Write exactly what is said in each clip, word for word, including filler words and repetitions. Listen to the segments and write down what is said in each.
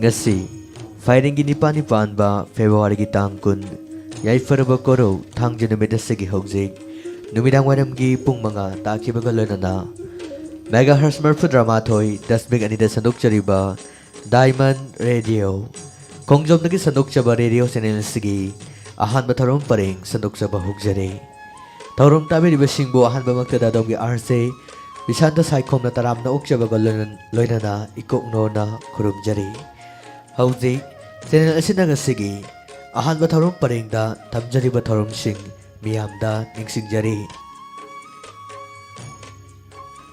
ꯉꯁꯤ ꯐꯥꯏꯔꯦꯟꯒꯤ ꯅꯤꯄꯥꯜꯅꯤ ꯄꯥꯟꯕ ꯐꯦꯕ꯭ꯔꯨꯋꯥꯔꯤꯒꯤ ꯇꯥꯡ ꯀꯨꯟ, ꯌꯥꯏꯐꯔꯕ ꯀꯣꯔꯧ ꯊꯥꯡꯖ ꯅꯨꯃꯤꯠ ꯑꯁꯤꯒꯤ ꯍꯧꯖꯤꯛ ꯅꯨꯃꯤꯗꯥꯡ ꯋꯥꯏꯔꯝꯒꯤ ꯄꯨꯡ ꯃꯉꯥ ꯇꯥꯈꯤꯕꯒ ꯂꯣꯏꯅꯅ ꯃꯦꯒꯥꯍꯔꯁ ꯃꯔꯤꯐꯨꯇꯔꯥꯃꯥꯊꯣꯏ ꯗꯁꯃꯤꯛ ꯑꯅꯤꯗ ꯁꯟꯗꯣꯛꯆꯔꯤꯕ ꯗꯥꯏꯃꯟ ꯔꯦꯗꯤꯑꯣ ꯈꯣꯡꯖꯣꯝꯗꯒꯤ ꯁꯟꯗꯣꯛꯆꯕ ꯔꯦꯗꯤꯑꯣ ꯆꯦꯅꯦꯜ ꯑꯁꯤꯒꯤ ꯑꯍꯥꯟꯕ ꯊꯧꯔꯝ ꯄꯔꯦꯡ ꯁꯟꯗꯣꯛꯆꯕ ꯍꯧꯖꯔꯤ꯫ ꯊꯧꯔꯝ ꯇꯥꯕꯤꯔꯤꯕꯁꯤꯡꯕꯨ ꯑꯍꯥꯟꯕꯃꯛꯇꯗ ꯑꯗꯣꯝꯒꯤ ꯑꯥꯔ ꯖꯦ ꯕꯤꯁꯥꯟꯇ ꯁꯥꯏꯈꯣꯝꯅ ꯇꯔꯥꯝꯅ ꯑꯣꯛꯆꯕꯒ ꯂꯣꯏꯅ-, ꯂꯣꯏꯅꯅ ꯏꯀꯣꯛꯅꯣꯅ ꯈꯨꯔꯨꯝꯖꯔꯤ꯫ ꯍꯧꯖꯤꯛ ꯆꯦꯅꯦꯜ ꯑꯁꯤꯅ ꯉꯁꯤꯒꯤ ꯑꯍꯥꯟꯕ ꯊꯧꯔꯝ ꯄꯔꯦꯡꯗ ꯊꯝꯖꯔꯤꯕ ꯊꯧꯔꯝꯁꯤꯡ ꯃꯤꯌꯥꯝꯗ ꯅꯤꯡꯁꯤꯡꯖꯔꯤ꯫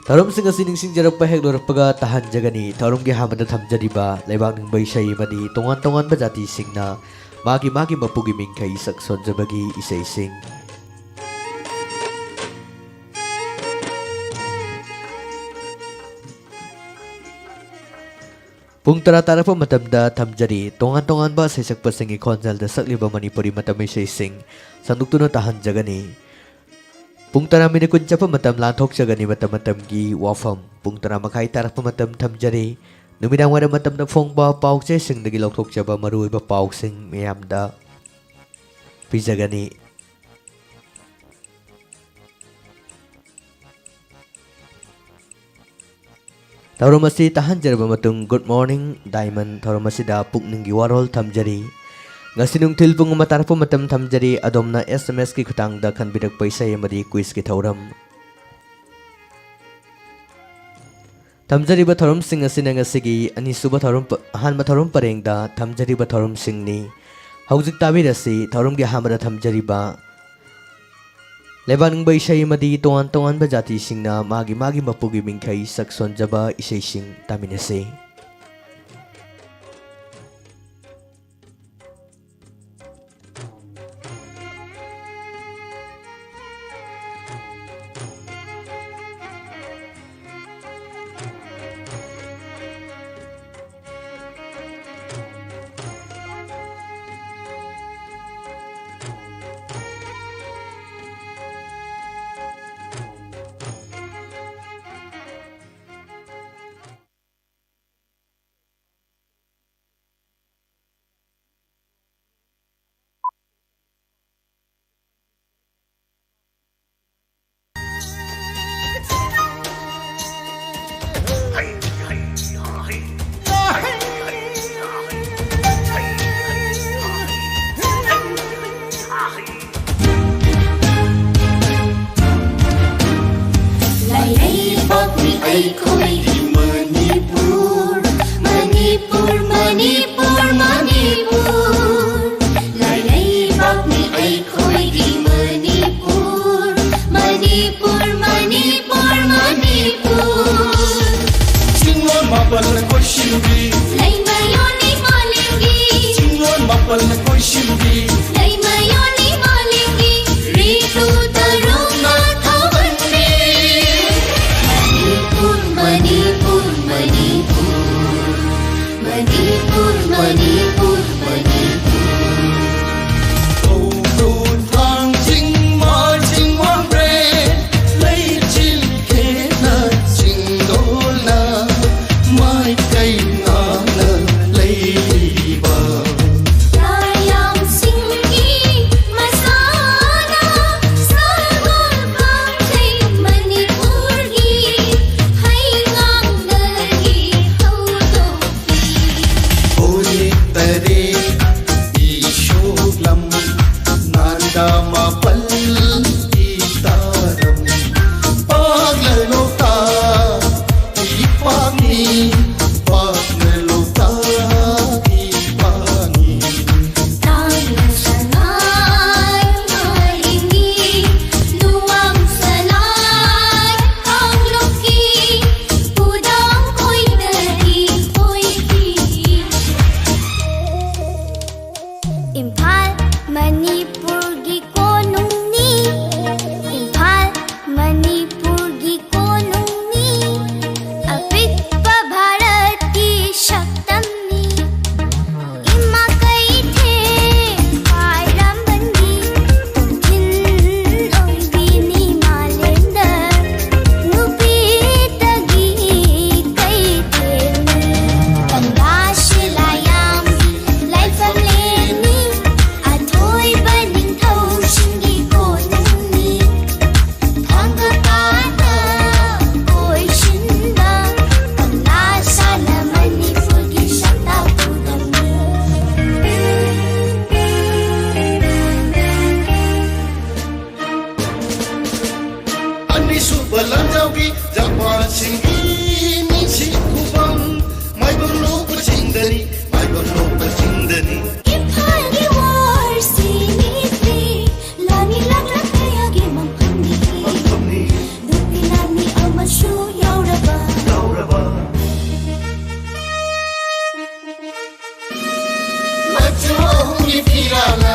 ꯊꯧꯔꯝꯁꯤꯡ ꯑꯁꯤ ꯅꯤꯡꯁꯤꯡꯖꯔꯛꯄ ꯍꯦꯛ ꯂꯣꯏꯔꯛꯄꯒ ꯇꯥꯍꯟꯖꯒꯅꯤ꯫ ꯊꯧꯔꯝꯒꯤ ꯑꯍꯥꯟꯕꯗ ꯊꯝꯖꯔꯤꯕ ꯂꯩꯕꯥꯛ ꯅꯤꯡꯕ ꯏꯁꯩ ꯑꯃꯗꯤ ꯇꯣꯉꯥꯟ ꯇꯣꯉꯥꯟꯕ ꯖꯥꯇꯤꯁꯤꯡꯅ ꯃꯥꯒꯤ ꯃꯥꯒꯤ ꯃꯄꯨꯒꯤ ꯃꯤꯡꯈꯩ ꯁꯛ ꯁꯣꯟꯖꯕꯒꯤ ꯏꯁꯩꯁꯤꯡ꯫ ꯄꯨꯡ ꯇꯔꯥ ꯇꯥꯔꯛꯄ ꯃꯇꯝꯗ ꯊꯝꯖꯔꯤ꯫ ꯇꯣꯉꯥꯟ ꯇꯣꯉꯥꯟꯕ ꯁꯩꯁꯛꯄꯁꯤꯡꯒꯤ ꯈꯣꯟꯖꯦꯜꯗ ꯁꯛꯂꯤꯕ ꯃꯅꯤꯄꯨꯔꯤ ꯃꯇꯝ ꯏꯁꯩꯁꯤꯡ ꯁꯟꯗꯣꯛꯇꯨꯅ ꯇꯥꯍꯟꯖꯒꯅꯤ꯫ ꯄꯨꯡ ꯇꯔꯥ ꯃꯤꯅꯤꯠ ꯀꯨꯟ ꯆꯠꯄ ꯃꯇꯝ ꯂꯥꯟꯊꯣꯛꯆꯒꯅꯤ꯫ ꯃꯇꯝ ꯃꯇꯝꯒꯤ ꯋꯥꯐꯝ ꯄꯨꯡ ꯇꯔꯥ ꯃꯈꯥꯏ ꯇꯥꯔꯛꯄ ꯃꯇꯝ ꯊꯝꯖꯔꯤ꯫ ꯅꯨꯃꯤꯗꯥꯡ ꯋꯥꯏꯔꯝ ꯃꯇꯝꯗ ꯐꯣꯡꯕ ꯄꯥꯎꯆꯦꯁꯤꯡꯗꯒꯤ ꯂꯧꯊꯣꯛꯆꯕ ꯃꯔꯨꯑꯣꯏꯕ ꯄꯥꯎꯁꯤꯡ ꯃꯤꯌꯥꯝꯗ ꯄꯤꯖꯒꯅꯤ꯫ ꯊꯧꯔꯝ ꯑꯁꯤ ꯇꯥꯍꯟꯖꯔꯕ ꯃꯇꯨꯡ, Good Morning Diamond ꯊꯧꯔꯝ ꯑꯁꯤꯗ ꯄꯨꯛꯅꯤꯡꯒꯤ ꯋꯥꯔꯣꯜ ꯊꯝꯖꯔꯤ꯫ ꯉꯁꯤ ꯅꯨꯡꯊꯤꯜ ꯄꯨꯡ ꯑꯃ ꯇꯥꯔꯛꯄ ꯃꯇꯝ ꯊꯝꯖꯔꯤ꯫ ꯑꯗꯣꯝꯅ ꯑꯦꯁ ꯑꯦꯝ ꯑꯦꯁꯀꯤ ꯈꯨꯠꯊꯥꯡꯗ ꯈꯟꯕꯤꯔꯛꯄ ꯏꯁꯩ ꯑꯃꯗꯤ ꯀ꯭ꯋꯤꯖꯀꯤ ꯊꯧꯔꯝ꯫ ꯊꯝꯖꯔꯤꯕ ꯊꯧꯔꯝꯁꯤꯡ ꯑꯁꯤꯅ ꯉꯁꯤꯒꯤ ꯑꯅꯤꯁꯨꯕ ꯊꯧꯔꯝ ꯄ-, ꯑꯍꯥꯟꯕ ꯊꯧꯔꯝ ꯄꯔꯦꯡꯗ ꯊꯝꯖꯔꯤꯕ ꯊꯧꯔꯝꯁꯤꯡꯅꯤ꯫ ꯍꯧꯖꯤꯛ ꯇꯥꯕꯤꯔꯁꯤ ꯊꯧꯔꯝꯒꯤ ꯑꯍꯥꯟꯕꯗ ꯊꯝꯖꯔꯤꯕ ꯂꯩꯕꯥꯛ ꯅꯤꯡꯕ ꯏꯁꯩ ꯑꯃꯗꯤ ꯇꯣꯉꯥꯟ ꯇꯣꯉꯥꯟꯕ ꯖꯥꯇꯤꯁꯤꯡꯅ ꯃꯥꯒꯤ ꯃꯥꯒꯤ ꯃꯄꯨꯒꯤ ꯃꯤꯡꯈꯩ ꯁꯛ ꯁꯣꯟꯖꯕ ꯏꯁꯩꯁꯤꯡ ꯇꯥꯃꯤꯟꯅꯁꯤ꯫ ꯑꯩꯈꯣꯏꯒꯤ ꯃꯅꯤꯄꯨꯔ, ꯃꯅꯤꯄꯨꯔ, ꯃꯅꯤꯄꯨꯔ, ꯃꯅꯤꯄꯨꯔ꯫ ꯂꯥꯏꯔꯩꯕꯥꯛꯅꯤ ꯑꯩꯈꯣꯏꯒꯤ ꯃꯅꯤꯄꯨꯔ, ꯃꯅꯤꯄꯨꯔ, ꯃꯅꯤꯄꯨꯔ, ꯃꯅꯤꯄꯨꯔ꯫ ꯆꯤꯡꯂꯣꯟ ꯃꯥꯄꯜꯅ ꯀꯣꯏꯁꯤꯟꯕꯤ ꯂꯩꯃꯌꯣꯟꯅꯤ ꯃꯥꯂꯦꯝꯒꯤ꯫ ꯆꯤꯡꯂꯣꯟ ꯃꯥꯄꯜꯅ ꯀꯣꯏꯁꯤꯟꯕꯤ ꯂꯩꯃꯌꯣꯟꯅꯤ ꯃꯥꯂꯦꯝꯒꯤ꯫ ꯔꯤꯇꯨ ꯇꯔꯨꯛꯅ ꯊꯧꯒꯟꯕꯤ ꯃꯅꯤꯄꯨꯔ, ꯃꯅꯤꯄꯨꯔ, ꯃꯅꯤꯄꯨꯔ꯫ ꯃꯅꯤꯄꯨꯔ, ꯃꯅꯤꯄꯨꯔ, ꯃꯅꯤꯄꯨꯔ꯫ ꯇꯧꯗꯣ ꯊꯥꯡꯖꯤꯡ ꯃꯥꯔꯖꯤꯡ ꯋꯥꯡꯕ꯭ꯔꯦ ꯂꯩꯆꯤꯜ ꯈꯦꯠꯅ ꯆꯤꯡꯗꯣꯜꯅ ꯃꯥꯏꯀꯩ ꯉꯥꯛꯅ ꯂꯩꯔꯤꯕ ꯂꯥꯏꯌꯥꯝꯁꯤꯡꯒꯤ ꯃꯁꯥꯅ ꯁꯒꯣꯜ ꯀꯥꯡꯖꯩ ꯃꯅꯤꯄꯨꯔꯒꯤ ꯍꯩꯉꯥꯡꯗꯒꯤ ꯍꯧꯗꯣꯛꯄꯤ꯫ ꯍꯣꯔꯦ ꯇꯔꯦꯠ ꯏꯁꯣꯛꯂꯝ ꯅꯥꯟꯗ ꯃꯥꯄꯜ ꯏꯇꯥꯔꯝ ꯄꯥꯛꯂ ꯂꯣꯛꯇꯥꯛ ꯏꯄꯥꯛꯅꯤ ꯄꯥꯛꯅ ꯂꯣꯛꯇꯥꯛ ꯏꯄꯥꯛꯅꯤ꯫ ꯇꯥꯡꯅ ꯁꯉꯥꯏ ꯃꯥꯂꯦꯝꯒꯤ ꯂꯨꯋꯥꯡ ꯁꯂꯥꯏ ꯀꯥꯡꯂꯨꯞꯀꯤ ꯄꯨꯗꯥꯡ ꯀꯣꯏꯗꯒꯤ ꯑꯣꯏꯈꯤ꯫ ꯏꯝꯐꯥꯜ ꯃꯅꯤꯄꯨꯔꯒꯤ ꯀꯣꯅꯨꯡꯅꯤ꯫ ꯏꯝꯐꯥꯜ ꯃꯅꯤꯄꯨꯔꯒꯤ ꯀꯣꯅꯨꯡꯅꯤ꯫ ꯑꯄꯤꯛꯄ ꯚꯥꯔꯠꯀꯤ ꯁꯛꯇꯝꯅꯤ꯫ ꯏꯃꯥ ꯀꯩꯊꯦꯜ ꯈ꯭ꯋꯥꯏꯔꯝꯕꯟꯒꯤ ꯇꯣꯡꯊꯤꯟ ꯑꯣꯏꯕꯤꯅꯤ ꯃꯥꯂꯦꯝꯗ ꯅꯨꯄꯤꯇꯒꯤ ꯀꯩꯊꯦꯜꯅꯤ꯫ ꯀꯪꯂꯥ ꯁꯤꯂꯥ ꯌꯥꯝꯕꯤ ꯂꯥꯏꯐꯝꯂꯦꯟꯅꯤ꯫ ꯑꯊꯣꯏꯕ ꯅꯤꯡꯊꯧꯁꯤꯡꯒꯤ ꯀꯣꯅꯨꯡꯅꯤ꯫ ꯊꯥꯡꯒ ꯄꯥꯠꯇ ꯀꯣꯏꯁꯤꯟꯕ ꯀꯪꯂꯥ ꯁꯥꯅ ꯃꯅꯤꯄꯨꯔꯒꯤ ꯁꯛꯇꯥꯛꯄꯨ ꯇꯝꯃꯤ꯫ ꯑꯅꯤꯁꯨꯕ ꯂꯥꯟꯖꯥꯎꯒꯤ ꯖꯄꯥꯟ ꯁꯤꯡꯒꯤ ꯃꯤꯡꯁꯤ ꯈꯨꯕꯝ ꯃꯥꯏꯕꯝ ꯂꯣꯛꯄ ꯆꯤꯡꯗꯅꯤ, ꯃꯥꯏꯕꯝ ꯂꯣꯛꯄ ꯆꯤꯡꯗꯅꯤ꯫ ꯏꯝꯐꯥꯜꯒꯤ ꯋꯥꯔꯁꯤ ꯃꯤꯠꯂꯤ, ꯂꯥꯟꯃꯤ ꯂꯥꯛꯂꯛ ꯀꯌꯥꯒꯤ ꯃꯐꯝꯅꯤ꯫ ꯃꯐꯝꯅꯤ꯫ ꯅꯨꯄꯤ ꯂꯥꯟꯃꯤ ꯑꯃꯁꯨ ꯌꯥꯎꯔꯕ꯫ ꯌꯥꯎꯔꯕ꯫ ꯃꯆꯨ ꯑꯍꯨꯝꯒꯤ ꯐꯤꯔꯥꯜꯅ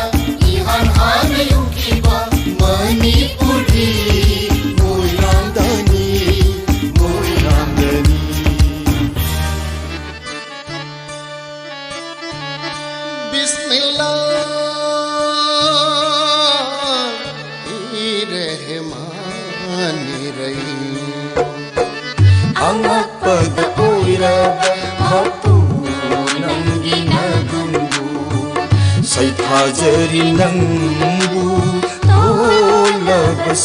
ꯏꯍꯥꯟ ꯍꯥꯟꯅ ꯌꯨꯝꯈꯤꯕ ꯃꯅꯤꯄꯨꯔꯒꯤ ꯃꯣꯏꯔꯥꯡꯗꯅꯤ, ꯃꯣꯏꯔꯥꯡꯗꯅꯤ꯫ ꯕꯤꯁꯃꯤꯜꯂꯥꯍꯤꯔ ꯔꯍꯃꯥꯅꯤꯔ ꯔꯍꯤꯝ꯫ ꯑꯉꯛꯄꯗ ꯑꯣꯏꯔꯕ ꯃꯄꯨ ꯅꯪꯒꯤ ꯅꯒꯨꯟꯕꯨ ꯁꯩꯊꯥꯖꯔꯤ ꯅꯪꯕꯨ ꯇꯣꯜꯂꯕꯁꯤꯡꯅ꯫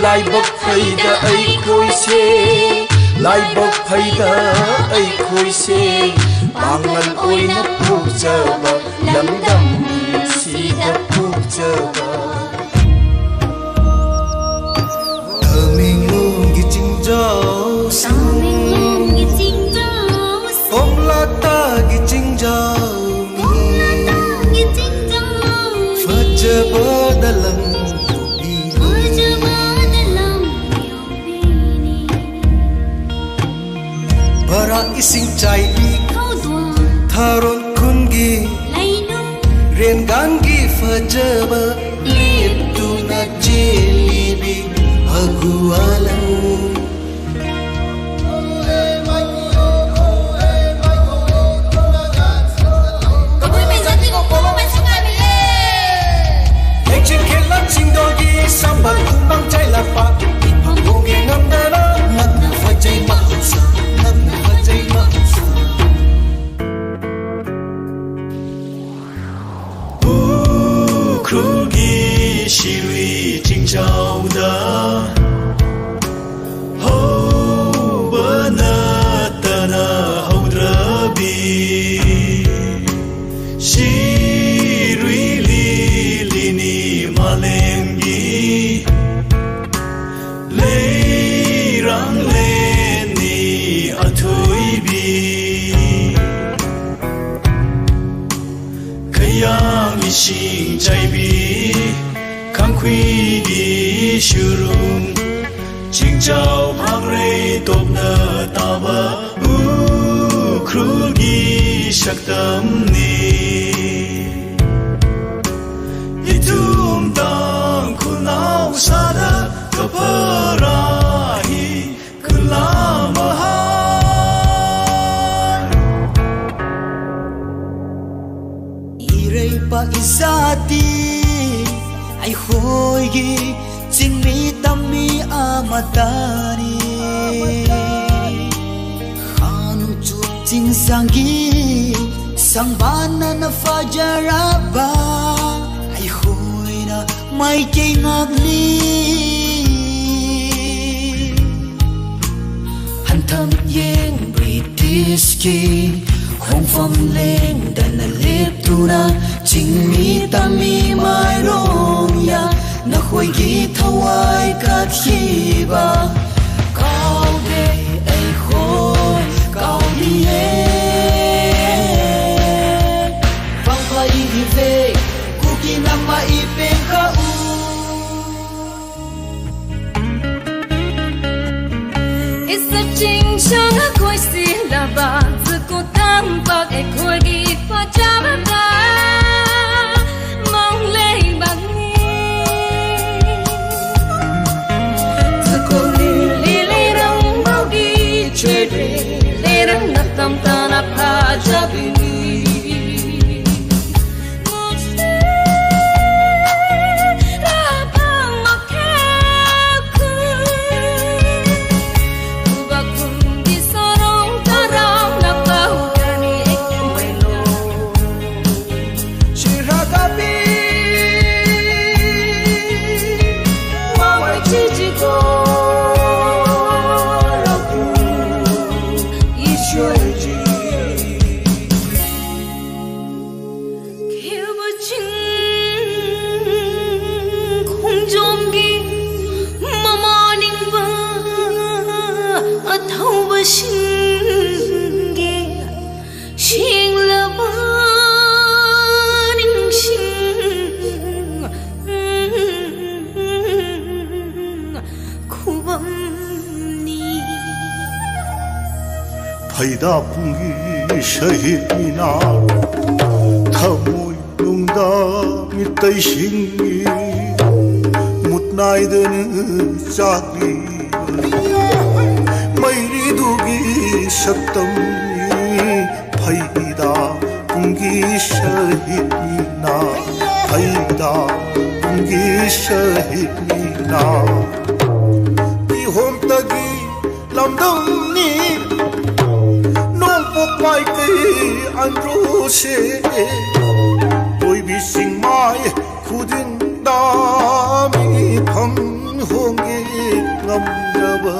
ꯂꯥꯏꯕꯛ ꯐꯩꯗ ꯑꯩꯈꯣꯏꯁꯦ, ꯂꯥꯏꯕꯛ ꯐꯩꯗ ꯑꯩꯈꯣꯏꯁꯦ ꯄꯥꯡꯒꯜ ꯑꯣꯏꯅ ꯄꯣꯛꯆꯕ ꯂꯝꯗꯝꯁꯤꯗ ꯄꯣꯛꯆꯕ꯫ ꯇꯃꯦꯡꯂꯣꯡꯒꯤ ꯆꯤꯡꯖꯥꯎꯁꯤꯡ, ꯇꯃꯦꯡꯂꯣꯡꯒꯤ ꯆꯤꯡꯖꯥꯎꯁꯤꯡ, ꯀꯣꯝꯂꯥꯇꯥꯒꯤ ꯆꯤꯡꯖꯥꯎ, ꯀꯣꯝꯂꯥꯇꯥꯒꯤ ꯆꯤꯡꯖꯥꯎ, ꯐꯖꯕꯗ ꯂꯝ ꯌꯧꯕꯤꯔꯦ꯫ ꯐꯖꯕꯗ ꯂꯝ ꯌꯧꯕꯤꯔꯦ꯫ ꯕꯔꯥꯛ ꯏꯁꯤꯡ ꯆꯥꯏꯕꯤ ꯊꯧꯗꯣꯡ ꯊꯥꯔꯣꯟ ꯈꯨꯟꯒꯤ ꯂꯩꯅꯨ ꯔꯦꯟꯒꯥꯟꯒꯤ ꯐꯖꯕ ꯂꯦꯞꯇꯨꯅ ꯆꯦꯜꯂꯤꯕꯤ ꯍꯒꯨ ꯑꯥꯂꯪ꯫ ꯀꯕꯨꯏ ꯃꯩ ꯖꯥꯇꯤꯒ ꯀꯣꯂꯣ ꯃꯩ ꯁꯪꯒꯥꯏꯕꯤꯌꯦ꯫ ꯂꯩꯆꯤꯟ ꯈꯦꯠꯂꯛ ꯆꯤꯡꯗꯣꯜꯒꯤ ꯁꯝꯕꯜ ꯎꯃꯪ ꯆꯥꯏꯂꯛꯄ ꯏꯐꯝ ꯍꯣꯡꯒꯦ ꯉꯝꯗꯅ ꯅꯛꯅ ꯐꯖꯩ ꯃꯍꯧꯁꯥ, ꯅꯛꯅ ꯐꯖꯩ ꯃꯍꯧꯁꯥ꯫ ꯎꯈ꯭ꯔꯨꯜꯒꯤ ꯆꯥꯏꯕꯤ ꯈꯪꯈꯨꯏꯒꯤ ꯁꯨꯔꯨꯡ, ꯆꯤꯡꯆꯥꯎ ꯐꯥꯡꯔꯩ ꯇꯣꯞꯅ ꯇꯥꯕ ꯎꯈ꯭ꯔꯨꯜꯒꯤ ꯁꯛꯇꯝꯅꯤ꯫ ꯏꯊꯨꯝ ꯇꯥꯡ ꯈꯨꯅꯥꯎ ꯁꯥꯗ ꯀꯐꯔꯥꯍꯤ ꯈꯨꯂꯥ ꯃꯍꯥꯟ꯫ ꯏꯔꯩꯄꯥꯛ ꯏꯖꯥꯇꯤ ꯑꯩꯈꯣꯏꯒꯤ ꯆꯤꯡꯃꯤ ꯇꯝꯃꯤ ꯑꯃꯠꯇꯅꯤ꯫ ꯈꯥꯅꯨ ꯆꯨꯞ ꯆꯤꯡꯁꯥꯡꯒꯤ ꯁꯪꯕꯥꯟꯅꯅ ꯐꯖꯔꯕ ꯑꯩꯈꯣꯏꯅ ꯃꯥꯏꯀꯩ ꯉꯥꯛꯂꯤ꯫ ꯍꯟꯊꯝ ꯌꯦꯡ ꯕ꯭ꯔꯤꯇꯤꯁꯀꯤ ꯈꯣꯡꯐꯝ ꯂꯦꯡꯗꯅ ꯂꯦꯞꯇꯨꯅ ꯆꯤꯡꯃꯤ ꯇꯝꯃꯤ ꯃꯥꯏꯔꯣꯡ ꯌꯥ ꯅꯈꯣꯏꯒꯤ ꯊꯋꯥꯏ ꯀꯠꯈꯤꯕ ꯀꯥꯎꯗꯦ ꯑꯩꯈꯣꯏ ꯀꯥꯎꯅꯤꯌꯦ꯫ ꯄꯥꯡꯄ ꯏꯍꯤꯕꯦ ꯀꯨꯀꯤ ꯅꯝꯃ ꯏꯄꯦꯡ ꯀꯥꯎ꯫ ꯏꯁ ꯆꯤꯡꯁꯥꯡ ꯑꯩꯈꯣꯏ ꯁꯤꯜꯂꯕ ꯖꯨꯀꯣ ꯇꯝꯄꯥꯛ ꯑꯩꯈꯣꯏꯒꯤ ꯐꯖꯕꯗ ꯃꯪ ꯂꯩꯕꯥꯛꯅꯤ꯫ ꯖꯨꯀꯣ ꯂꯤꯂꯤ ꯂꯩꯔꯪ ꯃꯧꯒꯤ ꯆꯦꯔꯦ ꯂꯩꯔꯪ ꯅꯇꯝ ꯇꯅ ꯐꯖꯕꯤꯅꯤ꯫ ꯈꯦꯕ ꯆꯤꯡ ꯈꯣꯡꯖꯣꯝꯒꯤ ꯃꯃꯥ ꯅꯤꯡꯕ ꯑꯊꯧꯕꯁꯤꯡꯒꯤ ꯁꯦꯡꯂꯕ ꯅꯤꯡꯁꯤꯡ ꯐꯩꯗꯥ ꯄꯨꯡꯒꯤ ꯁꯍꯤꯗꯅꯤꯅ ꯊꯃꯣꯏ ꯅꯨꯡꯗ ꯃꯤꯇꯩꯁꯤꯡꯒꯤ ꯃꯨꯠ ꯅꯥꯏꯗꯅ ꯆꯥꯛꯂꯤꯕ ꯃꯩꯔꯤꯗꯨꯒꯤ ꯁꯛꯇꯝꯅꯤ꯫ ꯐꯩꯗꯥ ꯄꯨꯡꯒꯤ ꯁꯍꯤꯗꯅꯤꯅ, ꯐꯩꯗꯥ ꯄꯨꯡꯒꯤ ꯁꯍꯤꯗꯅꯤꯅ꯫ ꯀꯤꯍꯣꯝꯇꯒꯤ ꯂꯝꯗꯝꯅꯤ ꯅꯣꯡꯄꯣꯛ ꯃꯥꯏꯀꯩ ꯑꯟꯗ꯭ꯔꯣꯁꯦ꯫ ꯂꯣꯏꯕꯤ ꯆꯤꯡꯃꯥꯏ ꯈꯨꯗꯤꯡꯗ ꯃꯤꯐꯝ ꯍꯣꯡꯒꯦ ꯉꯝꯗ꯭ꯔꯕ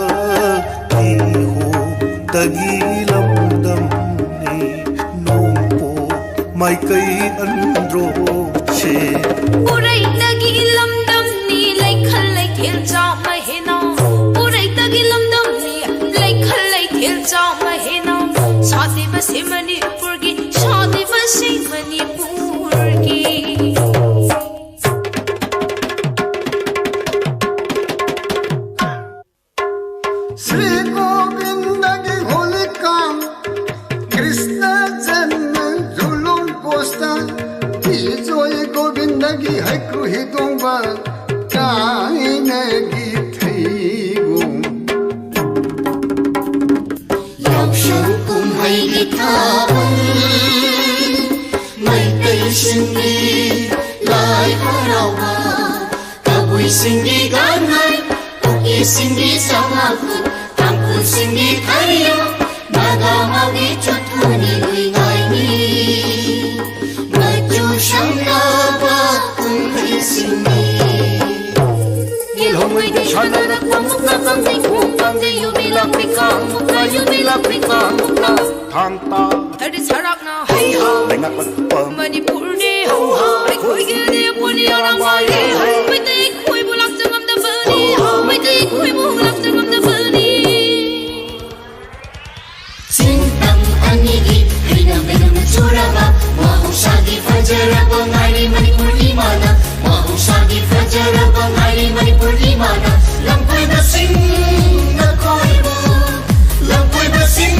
ꯀꯤꯍꯣꯝꯇꯒꯤ ꯂꯝꯗꯝꯅꯤ ꯅꯣꯡꯄꯣꯛ ꯃꯥꯏꯀꯩ ꯑꯟꯗ꯭ꯔꯣꯁꯦ꯫ ꯎꯔꯩꯗꯒꯤ ꯂꯝꯗꯝꯅꯤ ꯂꯩꯈꯜ ꯂꯩꯊꯦꯜ ꯆꯥꯎꯅ ꯍꯦꯟꯅ꯫ ꯎꯔꯩꯗꯒꯤ ꯂꯝꯗꯝꯅꯤ ꯂꯩꯈꯜ ꯂꯩꯊꯦꯜ ꯆꯥꯎꯅ ꯍꯦꯟꯅ꯫ ꯁꯥꯠꯂꯤꯕꯁꯤ ꯃꯅꯤꯄꯨꯔꯒꯤ, ꯁꯥꯠꯂꯤꯕꯁꯤ ꯃꯅꯤꯄꯨꯔꯒꯤ꯫ श्री गोविंद की होली काम, कृष्ण जन्म जुलूम पोस्टर, विजय गोविंद की है क्रुहितुंग, काइन की थैगुम। ꯌꯥꯎꯁꯪ ꯀꯨꯝꯍꯩꯒꯤ ꯊꯥꯕꯜ, ꯃꯩꯇꯩꯁꯤꯡꯒꯤ ꯂꯥꯏ ꯍꯔꯥꯎꯕ, ꯀꯕꯨꯏꯁꯤꯡꯒꯤ ꯒꯥꯡꯉꯥꯏ, ꯀꯨꯀꯤꯁꯤꯡꯒꯤ ꯆꯃꯥꯄꯨ, ꯇꯥꯡꯈꯨꯜꯁꯤꯡꯒꯤ ꯊꯔꯤꯌꯥ, ꯅꯥꯒꯥ ꯃꯥꯎꯒꯤ ꯆꯨꯊꯨꯅꯤ ꯂꯨꯏꯉꯥꯏꯅꯤ꯫ ꯃꯆꯨ ꯁꯪꯂꯕ ꯀꯨꯝꯍꯩꯁꯤꯡꯅꯤ꯫ ꯌꯦꯜꯍꯧꯉꯩꯗ ꯁꯥꯟꯅꯔꯛꯄ ꯃꯨꯛꯅꯥ, ꯀꯥꯡꯖꯩ ꯈꯣꯡ ꯀꯥꯡꯖꯩ ꯌꯨꯕꯤ ꯂꯥꯛꯄꯤ ꯀꯥꯡ ꯃꯨꯛꯅꯥ, ꯌꯨꯕꯤ ꯂꯥꯛꯄꯤ ꯀꯥꯡ ꯃꯨꯛꯅꯥ꯫ ꯊꯥꯡ ꯇꯥ ꯊꯔꯤ ꯁꯔꯥꯛꯅ ꯍꯩ ꯍꯥ ꯂꯩꯉꯥꯛꯂꯛꯄ ꯃꯅꯤꯄꯨꯔꯅꯤ꯫ ꯍꯧ ꯍꯥ ꯑꯩꯈꯣꯏꯒꯤꯗꯤ ꯄꯣꯅꯤ ꯑꯔꯥꯡꯕꯥꯏ꯫ ꯃꯩꯇꯩ ꯑꯩꯈꯣꯏꯕꯨ ꯂꯥꯛꯆꯉꯝꯗꯕꯅꯤ꯫ ꯃꯩꯇꯩ ꯑꯩꯈꯣꯏꯕꯨ ꯂꯥꯛꯆꯉꯝꯗꯕꯅꯤ꯫ ꯆꯤꯡ ꯇꯝ ꯑꯅꯤꯒꯤ ꯍꯩꯅꯧ ꯂꯩꯅꯨꯡꯅ ꯆꯨꯔꯕ, ꯃꯍꯧꯁꯥꯒꯤ ꯐꯖꯔꯕ ꯉꯥꯏꯔꯤ ꯃꯅꯤꯄꯨꯔ ꯏꯃꯥꯅ, ꯃꯍꯧꯁꯥꯒꯤ ꯐꯖꯔꯕ ꯉꯥꯏꯔꯤ ꯃꯅꯤꯄꯨꯔ ꯏꯃꯥꯅ꯫ ꯂꯝꯀꯣꯏꯕꯁꯤꯡꯅ ꯀꯣꯏꯕ, ꯂꯝꯀꯣꯏꯕꯁꯤꯡ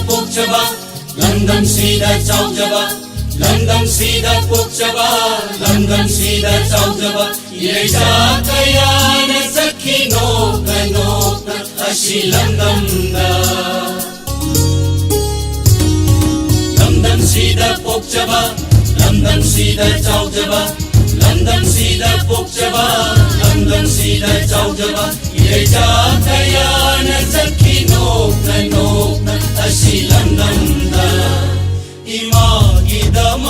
ꯄꯣꯛꯆꯕ, ꯂꯝꯗꯝꯁꯤꯗ ꯆꯥꯎꯖꯕ, ꯂꯝꯗꯝꯁꯤꯗ ꯄꯣꯛꯆꯕ, ꯂꯝꯗꯝꯁꯤꯗ ꯆꯥꯎꯖꯕ ꯏꯔꯩꯆꯥ ꯀꯌꯥꯅ ꯆꯠꯈꯤ ꯅꯣꯛꯅ ꯅꯣꯛꯅ ꯑꯁꯤ ꯂꯝꯗꯝꯗ꯫ ꯂꯝꯗꯝꯁꯤꯗ ꯄꯣꯛꯆꯕ, ꯂꯝꯗꯝꯁꯤꯗ ꯆꯥꯎꯖꯕ, ꯂꯝꯗꯝꯁꯤꯗ ꯄꯣꯛꯆꯕ, ꯂꯝꯗꯝꯁꯤꯗ ꯆꯥꯎꯖꯕ ꯏꯔꯩꯆꯥ ꯀꯌꯥꯅ ꯆꯠꯈꯤ ꯅꯣꯛꯅ ꯅꯣꯛꯅ ꯑꯁꯤ ꯂꯝꯗꯝꯗ꯫ ꯏꯃꯥꯒꯤꯗꯃꯛ,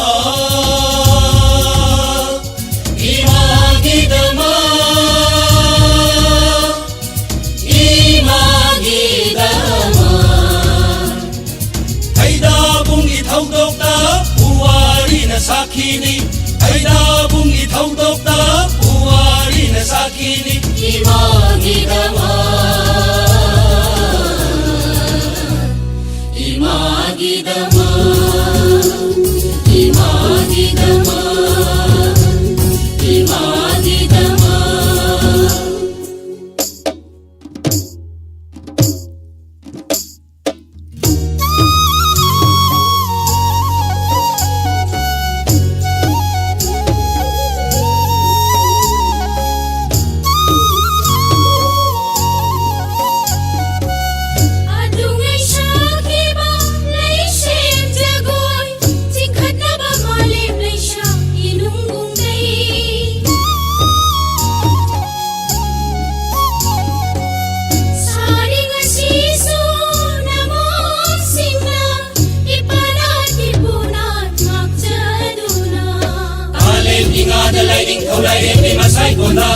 ꯏꯃꯥꯒꯤꯗꯃꯛ, ꯏꯃꯥꯒꯤꯗꯃꯛ꯫ ꯊꯩꯗꯥꯕꯨꯡꯒꯤ ꯊꯧꯗꯣꯛꯇ ꯄꯨꯋꯥꯔꯤꯅ ꯁꯥꯈꯤꯅꯤ꯫ ꯊꯩꯗꯥꯕꯨꯡꯒꯤ ꯊꯧꯗꯣꯛꯇ ꯄꯨꯋꯥꯔꯤꯅ ꯁꯥꯈꯤꯅꯤ꯫ ꯏꯃꯥꯒꯤꯗꯃꯛ, ꯏꯃꯥꯒꯤꯗꯃꯛ, ꯏꯃꯥꯒꯤꯗꯃꯛ, ꯏꯃꯥꯒꯤꯗꯃꯛ꯫ ꯑꯗꯨꯉꯩ ꯁꯥꯈꯤꯕ ꯂꯩꯁꯦꯝ ꯖꯒꯣꯏ, ꯆꯤꯡꯈꯠꯅꯕ ꯃꯥꯂꯦꯝ ꯂꯩꯁꯥ ꯏꯅꯨꯡ ꯀꯨꯝꯍꯩ꯫ ꯁꯥꯔꯤ ꯉꯁꯤꯁꯨ ꯅꯃꯣꯝꯁꯤꯡꯅ ꯏꯄꯥꯅꯥꯠ ꯏꯄꯨꯅꯥꯠ ꯉꯥꯛꯆꯗꯨꯅ꯫ ꯀꯥꯂꯦꯟ ꯏꯉꯥꯗ ꯂꯥꯏꯅꯤꯡꯊꯧ ꯂꯥꯏꯔꯦꯝꯕꯤ ꯃꯁꯥꯏꯀꯣꯟꯗ꯫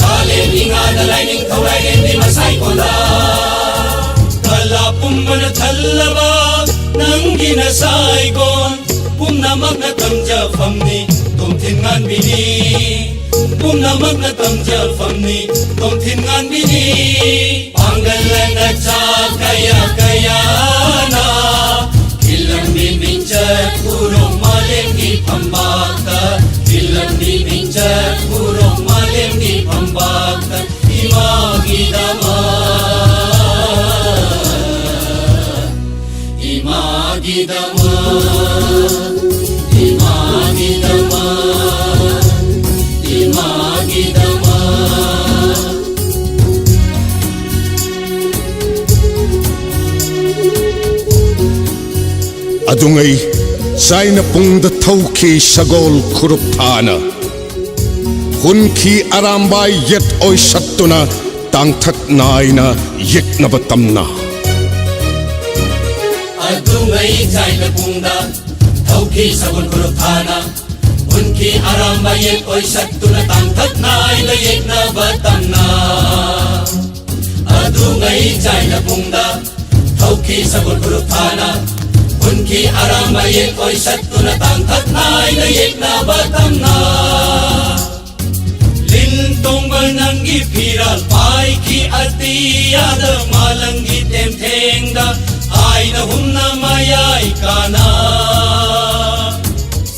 ꯀꯥꯂꯦꯟ ꯏꯉꯥꯗ ꯂꯥꯏꯅꯤꯡꯊꯧ ꯂꯥꯏꯔꯦꯝꯕꯤ ꯃꯁꯥꯏꯀꯣꯟꯗ꯫ ꯀꯂꯥ ꯄꯨꯝꯕꯅ ꯊꯜꯂꯕ ꯅꯪꯒꯤ ꯅꯁꯥꯏꯀꯣꯟ꯫ ꯄꯨꯝꯅꯃꯛꯅ ꯇꯝꯖꯐꯝꯅꯤ ꯇꯣꯝꯊꯤꯟ ꯉꯥꯟꯕꯤꯅꯤ꯫ ꯄꯨꯝꯅꯃꯛꯅ ꯇꯝꯖꯐꯝꯅꯤ ꯇꯣꯝꯊꯤꯟ ꯉꯥꯟꯕꯤꯅꯤ꯫ ꯄꯥꯡꯒꯜ ꯂꯩꯅ ꯆꯥ ꯀꯌꯥ ꯀꯌꯥꯅ ꯐꯤꯂꯝꯒꯤ ꯃꯤꯡꯆꯠ ꯎꯔꯣꯡ ꯃꯥꯂꯦꯝꯒꯤ ꯐꯝꯕꯥꯛꯇ꯫ ꯐꯤꯂꯝꯒꯤ ꯃꯤꯡꯆꯠ ꯎꯔꯣꯡ ꯃꯥꯂꯦꯝꯒꯤ ꯐꯝꯕꯥꯛꯇ꯫ ꯏꯃꯥꯒꯤꯗꯃꯛ, ꯇꯨꯡꯉꯩ ꯆꯥꯏꯅ ꯄꯨꯡꯗ ꯊꯧꯈꯤ ꯁꯒꯣꯜ ꯈꯨꯔꯨꯞ ꯊꯥꯅ꯫ ꯍꯨꯟꯈꯤ ꯑꯔꯥꯝꯕꯥꯏ ꯌꯦꯠ ꯑꯣꯏꯁꯠꯇꯨꯅ ꯇꯥꯡꯊꯛ ꯅꯥꯏꯅ ꯌꯦꯛꯅꯕ ꯇꯝꯅ꯫ ꯑꯗꯨꯉꯩ ꯆꯥꯏꯅ ꯄꯨꯡꯗ ꯊꯧꯈꯤ ꯁꯒꯣꯜ ꯈꯨꯔꯨꯞ ꯊꯥꯅ꯫ ꯍꯨꯟꯈꯤ ꯑꯔꯥꯝꯕꯥꯏ ꯌꯦꯠ ꯑꯣꯏꯁꯠꯇꯨꯅ ꯇꯥꯡꯊꯛ ꯅꯥꯏꯅ ꯌꯦꯛꯅꯕ ꯇꯝꯅ꯫ ꯑꯗꯨꯉꯩ ꯆꯥꯏꯅ ꯄꯨꯡꯗ ꯊꯧꯈꯤ ꯁꯒꯣꯜ ꯈꯨꯔꯨꯞ ꯊꯥꯅ꯫ ꯍꯨꯟꯈꯤ ꯑꯔꯥꯝꯕꯥꯏ ꯌꯦꯠ ꯑꯣꯏꯁꯠꯇꯨꯅ ꯇꯥꯡꯊꯛ ꯅꯥꯏꯅ ꯌꯦꯛꯅꯕ ꯇꯝꯅ꯫ ꯂꯤꯟ ꯇꯣꯡꯕ ꯅꯪꯒꯤ ꯐꯤꯔꯥꯜ ꯄꯥꯏꯈꯤ ꯑꯇꯤꯌꯥꯗ ꯃꯥꯂꯪꯒꯤ ꯇꯦꯝꯊꯦꯡꯗ ꯑꯥꯏꯅ ꯍꯨꯝꯅ ꯃꯌꯥꯏ ꯀꯥꯅ꯫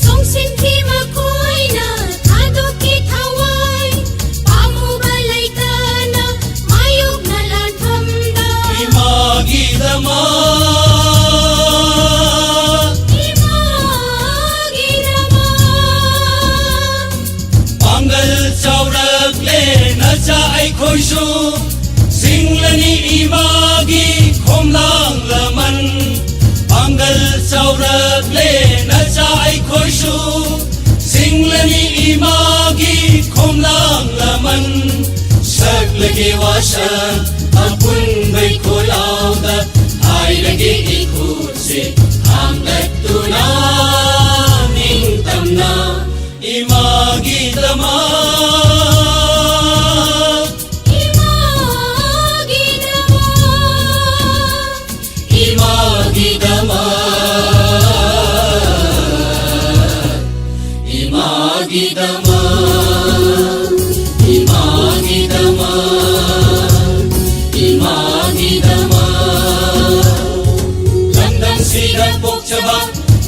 ꯆꯣꯡꯁꯤꯟꯈꯤ ꯃꯈꯣꯏꯅ ꯊꯥꯗꯣꯛꯈꯤ ꯊꯋꯥꯏ꯫ ꯄꯥꯝꯃꯨꯕ ꯂꯩꯇꯅ ꯃꯥꯌꯣꯛꯅ ꯂꯥꯟꯐꯝꯗ꯫ ꯏꯃꯥꯒꯤꯗꯃꯛ꯫ ꯏꯃꯥꯒꯤꯗꯃꯛ꯫ ꯄꯥꯡꯒꯜ ꯆꯥꯎꯔꯛꯂꯦ ꯅꯆꯥ ꯑꯩꯈꯣꯏꯁꯨ꯫ ꯁꯤꯡꯂꯅꯤ ꯏꯃꯥꯒꯤ ꯈꯣꯝꯂꯥꯡ ꯂꯃꯟ꯫ ꯄꯥꯡꯒꯜ ꯆꯥꯎꯔꯛꯂꯦ ꯅꯆꯥ ꯑꯩꯈꯣꯏꯁꯨ꯫ ꯁꯤꯡꯂꯅꯤ ꯏꯃꯥꯒꯤ ꯈꯣꯝꯂꯥꯡ ꯂꯃꯟ꯫ ꯁꯛꯂꯒꯦ ꯋꯥꯁꯛ ꯑꯄꯨꯟꯕꯩ ꯈꯣꯜꯂꯥꯎꯗ꯫ ꯍꯥꯏꯔꯒꯦ ꯏꯈꯨꯠꯁꯦ ꯊꯥꯡꯒꯠꯇꯨꯅ ꯅꯤꯡꯇꯝꯅ꯫ ꯏꯃꯥꯒꯤꯗꯃꯛ꯫ ꯏꯃꯥꯒꯤꯗꯃꯛ꯫ ꯏꯃꯥꯒꯤꯗꯃꯛ꯫ ꯏꯃꯥꯒꯤꯗꯃꯛ꯫ ꯏꯃꯥꯒꯤꯗꯃꯛ꯫ ꯏꯃꯥꯒꯤꯗꯃꯛ꯫ ꯂꯝꯗꯝꯁꯤꯗ ꯄꯣꯛꯆꯕ꯫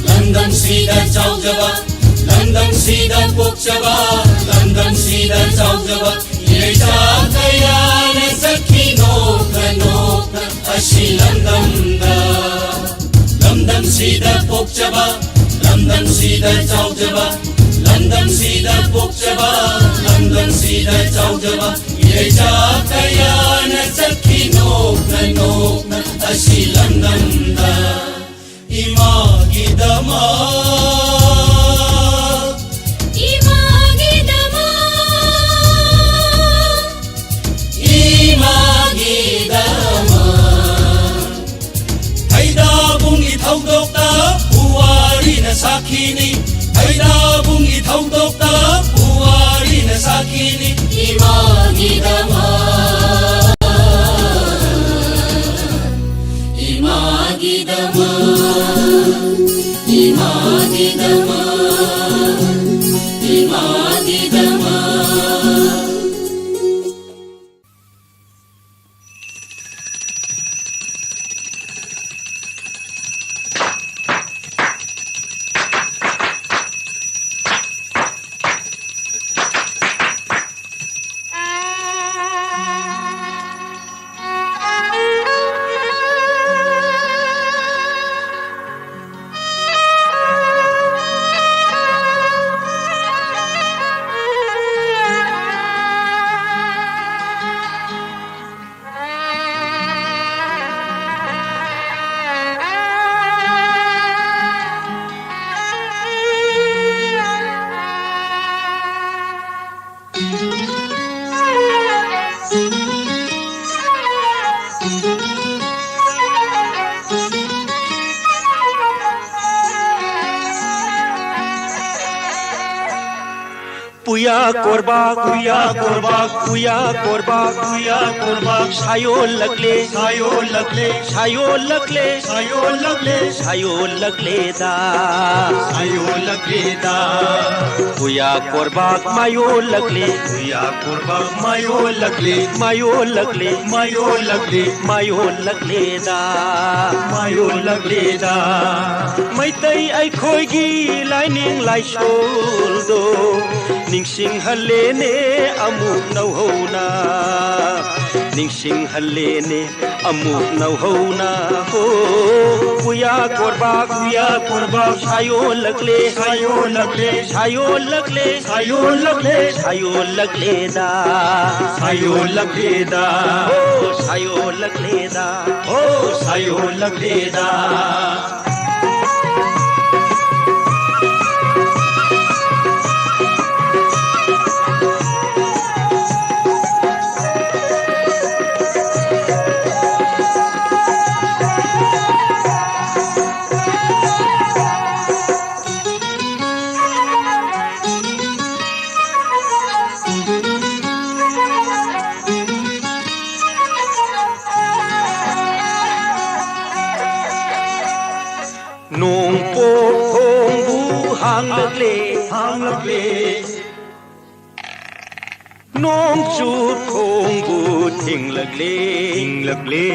ꯂꯝꯗꯝꯁꯤꯗ ꯆꯥꯎꯖꯕ꯫ ꯂꯝꯗꯝꯁꯤꯗ ꯄꯣꯛꯆꯕ꯫ ꯂꯝꯗꯝꯁꯤꯗ ꯆꯥꯎꯖꯕ꯫ ꯏꯔꯩꯆꯥ ꯀꯌꯥꯅ ꯆꯠꯈꯤ ꯅꯣꯛꯅ ꯅꯣꯛꯅ ꯑꯁꯤ ꯂꯝꯗꯝꯗ꯫ ꯂꯝꯗꯝꯁꯤꯗ ꯄꯣꯛꯆꯕ꯫ ꯂꯝꯗꯝꯁꯤꯗ ꯆꯥꯎꯖꯕ꯫ ꯂꯝꯗꯝꯁꯤꯗ ꯄꯣꯛꯆꯕ꯫ ꯂꯝꯗꯝꯁꯤꯗ ꯆꯥꯎꯖꯕ꯫ ꯏꯔꯩꯆꯥ ꯀꯌꯥꯅ ꯆꯠꯈꯤ ꯅꯣꯛꯅ ꯅꯣꯛꯅ ꯑꯁꯤ ꯂꯝꯗꯝꯗ꯫ ꯏꯃꯥ ꯅꯤ꯫ ꯍꯩꯗꯥꯕꯨꯡꯒꯤ ꯊꯧꯗꯣꯛꯇ ꯄꯨꯋꯥꯔꯤꯅ ꯁꯥꯈꯤꯅꯤ꯫ ꯏꯃꯥꯒꯤꯗꯃꯛ, ꯏꯃꯥꯒꯤꯗꯃꯛ, ꯏꯃꯥꯒꯤꯗꯃꯛ, ꯏꯃꯥꯒꯤꯗꯃꯛ꯫ ꯄꯨꯌꯥ ꯀꯣꯔꯕꯥꯛ, ꯄꯨꯌꯥ ꯀꯣꯔꯕꯥꯛ, ꯄꯨꯌꯥ ꯀꯣꯔꯕꯥꯛ, ꯄꯨꯌꯥ ꯀꯣꯔꯕꯥꯛ ꯁꯥꯌꯣꯜꯂꯛꯂꯦ, ꯁꯥꯌꯣꯜꯂꯛꯂꯦ, ꯁꯥꯌꯣꯜꯂꯛꯂꯦ, ꯁꯥꯌꯣꯜꯂꯛꯂꯦ, ꯁꯥꯌꯣꯜꯂꯛꯂꯦꯗ, ꯁꯥꯌꯣꯜꯂꯛꯂꯦꯗ꯫ ꯄꯨꯌꯥ ꯀꯣꯔꯕꯥꯛ ꯃꯥꯌꯣꯜꯂꯛꯂꯦ, ꯄꯨꯌꯥ ꯀꯣꯔꯕꯥꯛ ꯃꯥꯌꯣꯜꯂꯛꯂꯦ, ꯃꯥꯌꯣꯜꯂꯛꯂꯦ, ꯃꯥꯌꯣꯜꯂꯛꯂꯦ, ꯃꯥꯌꯣꯜꯂꯛꯂꯦꯗ, ꯃꯥꯌꯣꯜꯂꯛꯂꯦꯗ꯫ ꯃꯩꯇꯩ ꯑꯩꯈꯣꯏꯒꯤ ꯂꯥꯏꯅꯤꯡ ꯂꯥꯏꯁꯣꯜꯗꯣ ꯅꯤꯡꯁꯤꯡꯍꯜꯂꯦꯅꯦ ꯑꯃꯨꯛ ꯅꯧꯍꯧꯅ, ꯅꯤꯡꯁꯤꯡꯍꯜꯂꯦꯅꯦ ꯑꯃꯨꯛ ꯅꯧꯍꯧꯅ꯫ ꯍꯣ, ꯄꯨꯌꯥ ꯀꯣꯔꯕꯥꯛ, ꯄꯨꯌꯥ ꯀꯣꯔꯕꯥꯛ ꯁꯥꯌꯣꯜꯂꯛꯂꯦ, ꯁꯥꯌꯣꯜꯂꯛꯂꯦ, ꯁꯥꯌꯣꯜꯂꯛꯂꯦ, ꯁꯥꯌꯣꯜꯂꯛꯂꯦ, ꯁꯥꯌꯣꯜꯂꯛꯂꯦꯗ, ꯁꯥꯌꯣꯜꯂꯛꯂꯦꯗ꯫ ꯍꯣ, ꯁꯥꯌꯣꯜꯂꯛꯂꯦꯗ, ꯍꯣ, ꯁꯥꯌꯣꯜꯂꯛꯂꯦꯗ꯫ ꯄꯣꯛ ꯊꯣꯡꯕꯨ ꯍꯥꯡꯂꯛꯂꯦ, ꯍꯥꯡꯂꯛꯂꯦ꯫ ꯅꯣꯡ ꯆꯨꯞ ꯊꯣꯡꯕꯨ ꯊꯤꯡꯂꯛꯂꯦ, ꯊꯤꯡꯂꯛꯂꯦ꯫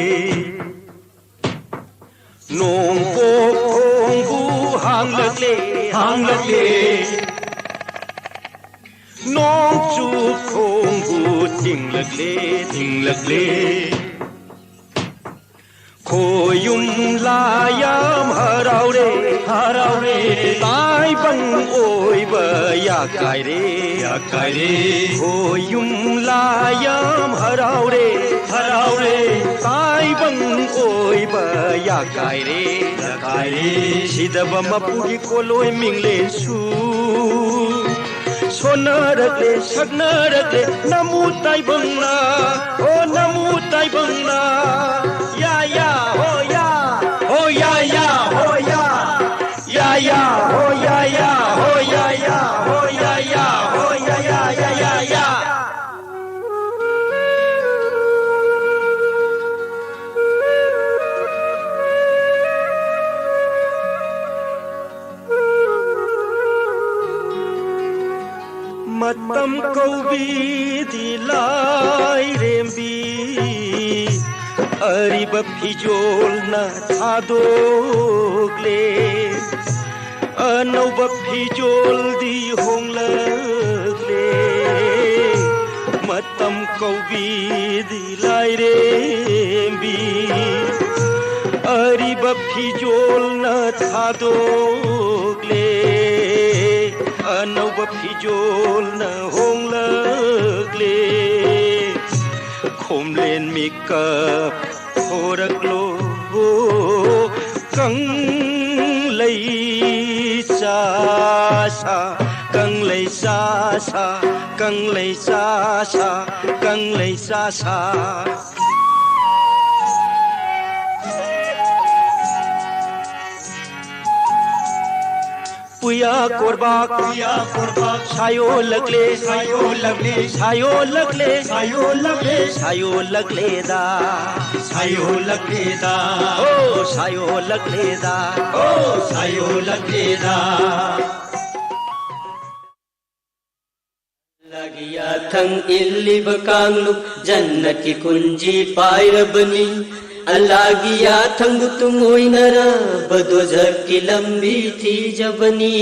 ꯅꯣꯡ ꯄꯣꯛ ꯊꯣꯡꯕꯨ ꯍꯥꯡꯂꯛꯂꯦ, ꯍꯥꯡꯂꯛꯂꯦ꯫ ꯅꯣꯡ ꯆꯨꯞ ꯊꯣꯡꯕꯨ ꯊꯤꯡꯂꯛꯂꯦ, ꯊꯤꯡꯂꯛꯂꯦ꯫ ꯈꯣꯌꯨꯝ ꯂꯥꯏ ꯌꯥꯝ ꯍꯔꯥꯎꯔꯦ, ꯍꯔꯥꯎꯔꯦ꯫ ꯇꯥꯏꯕꯪ ꯑꯣꯏꯕ ꯌꯥꯀꯥꯏꯔꯦ, ꯌꯥꯀꯥꯏꯔꯦ꯫ ꯈꯣꯌꯨꯝ ꯂꯥꯏ ꯌꯥꯝ ꯍꯔꯥꯎꯔꯦ, ꯍꯔꯥꯎꯔꯦ꯫ ꯇꯥꯏꯕꯪ ꯑꯣꯏꯕ ꯌꯥꯀꯥꯏꯔꯦ, ꯌꯥꯀꯥꯏꯔꯦ꯫ ꯁꯤꯗꯕ ꯃꯄꯨꯒꯤ ꯀꯣꯂꯣꯏ ꯃꯤꯡꯂꯦꯟꯁꯨ ꯁꯣꯟꯅꯔꯛꯂꯦ, ꯁꯛꯅꯔꯛꯂꯦ, ꯅꯃꯨ ꯇꯥꯏꯕꯪꯅ, ꯍꯣ ꯅꯃꯨ ꯇꯥꯏꯕꯪꯅ꯫ ꯌꯥ, ꯌꯥ, ꯍꯣ ꯌꯥ, ꯍꯣ ꯌꯥ, ꯌꯥ, ꯍꯣ ꯌꯥ꯫ ꯌꯥ, ꯌꯥ, ꯍꯣ ꯌꯥ, ꯌꯥ, ꯍꯣ ꯌꯥ, ꯌꯥ, ꯍꯣ ꯌꯥ, ꯌꯥ, ꯍꯣ ꯌꯥ, ꯌꯥ, ꯌꯥ, ꯌꯥ, ꯌꯥ꯫ ꯃꯇꯝ ꯀꯧꯕꯤꯗꯤ ꯂꯥꯏꯔꯦꯝꯕꯤ, ꯑꯔꯤꯕ ꯐꯤꯖꯣꯜꯅ ꯊꯥꯗꯣꯛꯂꯦ꯫ ꯑꯅꯧꯕ ꯐꯤꯖꯣꯜꯗꯤ ꯍꯣꯡꯂꯛꯂꯦ꯫ ꯃꯇꯝ ꯀꯧꯕꯤꯗꯤ ꯂꯥꯏꯔꯦꯝꯕꯤ, ꯑꯔꯤꯕ ꯐꯤꯖꯣꯜꯅ ꯊꯥꯗꯣꯛꯂꯦ꯫ ꯑꯅꯧꯕ ꯐꯤꯖꯣꯜꯅ ꯍꯣꯡꯂꯛꯂꯦ꯫ ꯈꯣꯝꯂꯦꯟ ꯃꯤꯀꯞ ꯊꯣꯔꯛꯂꯣ, ꯀꯪꯂꯩ ꯆꯥꯁꯥ, ꯀꯪꯂꯩ ꯆꯥꯁꯥ, ꯀꯪꯂꯩ ꯆꯥꯁꯥ, ꯀꯪꯂꯩ ꯆꯥꯁꯥ꯫ ꯄꯨꯌꯥ ꯀꯣꯔꯕꯥꯛ, ꯄꯨꯌꯥ ꯀꯣꯔꯕꯥꯛ, ꯁꯥꯌꯣꯜꯂꯛꯂꯦ, ꯁꯥꯌꯣꯜꯂꯛꯂꯦ, ꯁꯥꯌꯣꯜꯂꯛꯂꯦ, ꯁꯥꯌꯣꯜꯂꯛꯂꯦ, ꯁꯥꯌꯣꯜꯂꯛꯂꯦꯗ꯫ ꯁꯥꯌꯣꯜꯂꯛꯂꯦꯗ꯫ ꯑꯣ, ꯁꯥꯌꯣꯜꯂꯛꯂꯦꯗ꯫ ꯑꯣ, ꯁꯥꯌꯣꯜꯂꯛꯂꯦꯗ꯫ ꯑꯜꯂꯥꯒꯤ ꯌꯥꯊꯪ ꯏꯜꯂꯤꯕ ꯀꯥꯡꯂꯨꯞ ꯖꯟꯅꯠꯀꯤ ꯀꯨꯟꯖꯤ ꯄꯥꯏꯔꯕꯅꯤ꯫ ꯑꯜꯂꯥꯒꯤ ꯌꯥꯊꯪꯕꯨ ꯇꯨꯡꯑꯣꯏꯅꯔꯕ ꯗꯣꯖꯈꯀꯤ ꯂꯝꯕꯤ ꯊꯤꯖꯕꯅꯤ꯫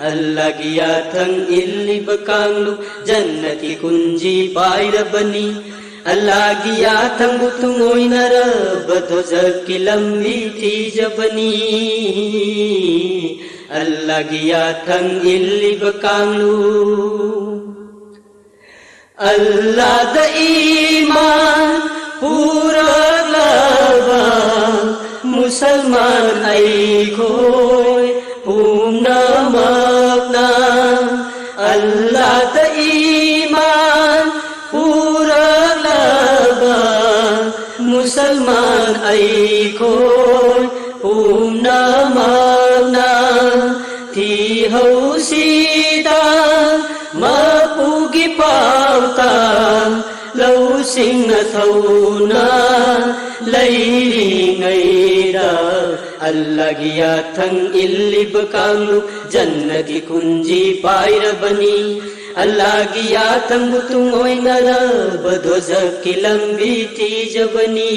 ꯑꯜꯂꯥꯒꯤ ꯌꯥꯊꯪ ꯏꯜꯂꯤꯕ ꯀꯥꯡꯂꯨꯞ ꯖꯟꯅꯠꯀꯤ ꯀꯨꯟꯖꯤ ꯄꯥꯏꯔꯕꯅꯤ꯫ ꯑꯜꯂꯥꯒꯤ ꯌꯥꯊꯪꯕꯨ ꯇꯨꯡꯑꯣꯏꯅꯔꯕ ꯗꯣꯖꯈꯀꯤ ꯂꯝꯕꯤ ꯊꯤꯖꯕꯅꯤ꯫ ꯑꯜꯂꯥꯒꯤ ꯌꯥꯊꯪ ꯏꯜꯂꯤꯕ ꯀꯥꯡꯂꯨꯞ꯫ ꯑꯜꯂꯥꯗ ꯏꯃꯥꯟ ꯄꯨꯔꯛꯂꯕ ꯃꯨꯁꯜꯃꯥꯟ ꯑꯩꯈꯣꯏ ꯄꯨꯝꯅꯃꯛꯅ꯫ ꯑꯜꯂꯥꯗ ꯏꯃꯥꯟ ꯄꯨꯔꯛꯂꯕ ꯃꯨꯁꯜꯃꯥꯟ ꯑꯩꯈꯣꯏ ꯄꯨꯝꯅꯃꯛꯅ ꯊꯤꯍꯧꯁꯤꯗ ꯃꯄꯨꯒꯤ ꯄꯥꯎꯇꯥꯛ꯫ ꯂꯧꯁꯤꯡꯅ ꯊꯧꯅ ꯂꯩꯔꯤꯉꯩꯗ ꯑꯜꯂꯥꯒꯤ ꯌꯥꯊꯪ ꯏꯜꯂꯤꯕ ꯀꯥꯡꯂꯨꯞ ꯖꯟꯅꯠꯀꯤ ꯀꯨꯟꯖꯤ ꯄꯥꯏꯔꯕꯅꯤ꯫ ꯑꯜꯂꯥꯒꯤ ꯌꯥꯊꯪꯕꯨ ꯇꯨꯡꯑꯣꯏꯅꯔꯕ ꯗꯣꯖꯈꯀꯤ ꯂꯝꯕꯤ ꯊꯤꯖꯕꯅꯤ꯫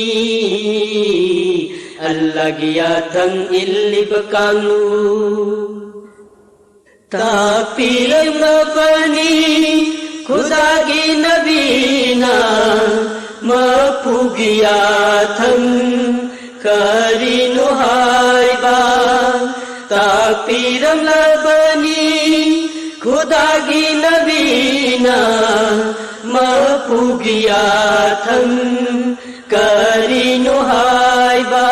ꯑꯜꯂꯥꯒꯤ ꯌꯥꯊꯪ ꯏꯜꯂꯤꯕ ꯀꯥꯡꯂꯨꯞ꯫ ꯇꯥꯛꯄꯤꯔꯝꯂꯕꯅꯤ ꯈꯨꯗꯥꯒꯤ ꯅꯕꯤꯅ ꯃꯄꯨꯒꯤ ꯌꯥꯊꯪ ꯀꯔꯤꯅꯣ ꯍꯥꯏꯕ꯫ ꯇꯥꯛꯄꯤꯔꯝꯂꯕꯅꯤ ꯈꯨꯗꯥꯒꯤ ꯅꯕꯤꯅ ꯃꯄꯨꯒꯤ ꯌꯥꯊꯪ ꯀꯔꯤꯅꯣ ꯍꯥꯏꯕ꯫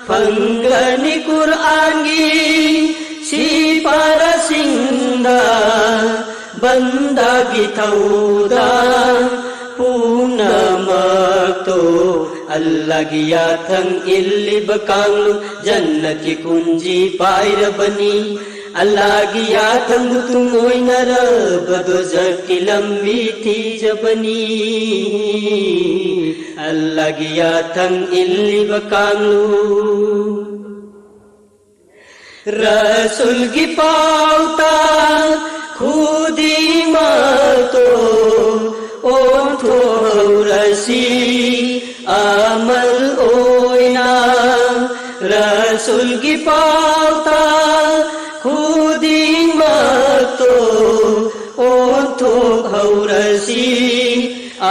ꯐꯪꯒꯅꯤ ꯀꯨꯔꯥꯟꯒꯤ ꯁꯤꯐꯥꯔꯥꯁꯤꯡꯗ ꯕꯟꯗꯥꯒꯤ ꯊꯧꯗꯥꯡ ꯄꯨꯝꯅꯃꯛꯇꯣ꯫ ꯑꯜꯂꯥꯒꯤ ꯌꯥꯊꯪ ꯏꯜꯂꯤꯕ ꯀꯥꯡꯂꯨꯞ ꯖꯟꯅꯠꯀꯤ ꯀꯨꯟꯖꯤ ꯄꯥꯏꯔꯕꯅꯤ꯫ ꯑꯜꯂꯥꯒꯤ ꯌꯥꯊꯪꯕꯨ ꯇꯨꯡꯑꯣꯏꯅꯔꯕ ꯗꯣꯖꯈꯀꯤ ꯂꯝꯕꯤ ꯊꯤꯖꯕꯅꯤ꯫ ꯑꯜꯂꯥꯒꯤ ꯌꯥꯊꯪ ꯏꯜꯂꯤꯕ ꯀꯥꯡꯂꯨꯞ꯫ ꯔꯁꯨꯜꯒꯤ ꯄꯥꯎꯇꯥꯛ ꯈꯨꯗꯤꯡꯃꯛꯇꯣ ꯑꯣꯟꯊꯣꯛꯍꯧꯔꯁꯤ ꯑꯃꯜ ꯑꯣꯏꯅ꯫ ꯔꯁꯨꯜꯒꯤ ꯄꯥꯎꯇꯥꯛ ꯈꯨꯗꯤꯡꯃꯛꯇꯣ ꯑꯣꯟꯊꯣꯛꯍꯧꯔꯁꯤ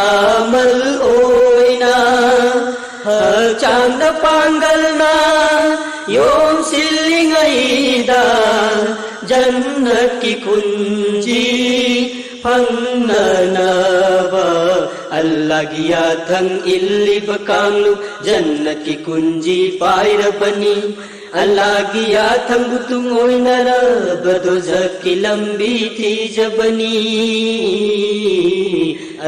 ꯑꯃꯜ ꯑꯣꯏꯅ꯫ ꯍꯛꯆꯥꯡꯗ ꯄꯥꯡꯒꯜꯅ ꯌꯣꯝꯁꯤꯜꯂꯤꯉꯩꯗ ꯖꯟꯅꯠꯀꯤ ꯈꯨꯟꯖꯤ ꯐꯪꯅꯅꯕ ꯑꯜꯂꯥꯒꯤ ꯌꯥꯊꯪ ꯏꯜꯂꯤꯕ ꯀꯥꯡꯂꯨꯞ ꯖꯟꯅꯠꯀꯤ ꯈꯨꯟꯖꯤ ꯄꯥꯏꯔꯕꯅꯤ꯫ ꯑꯜꯂꯥꯒꯤ ꯌꯥꯊꯪꯕꯨ ꯇꯨꯡꯑꯣꯏꯅꯔꯕ ꯗꯣꯖꯈꯀꯤ ꯂꯝꯕꯤ ꯊꯤꯖꯕꯅꯤ꯫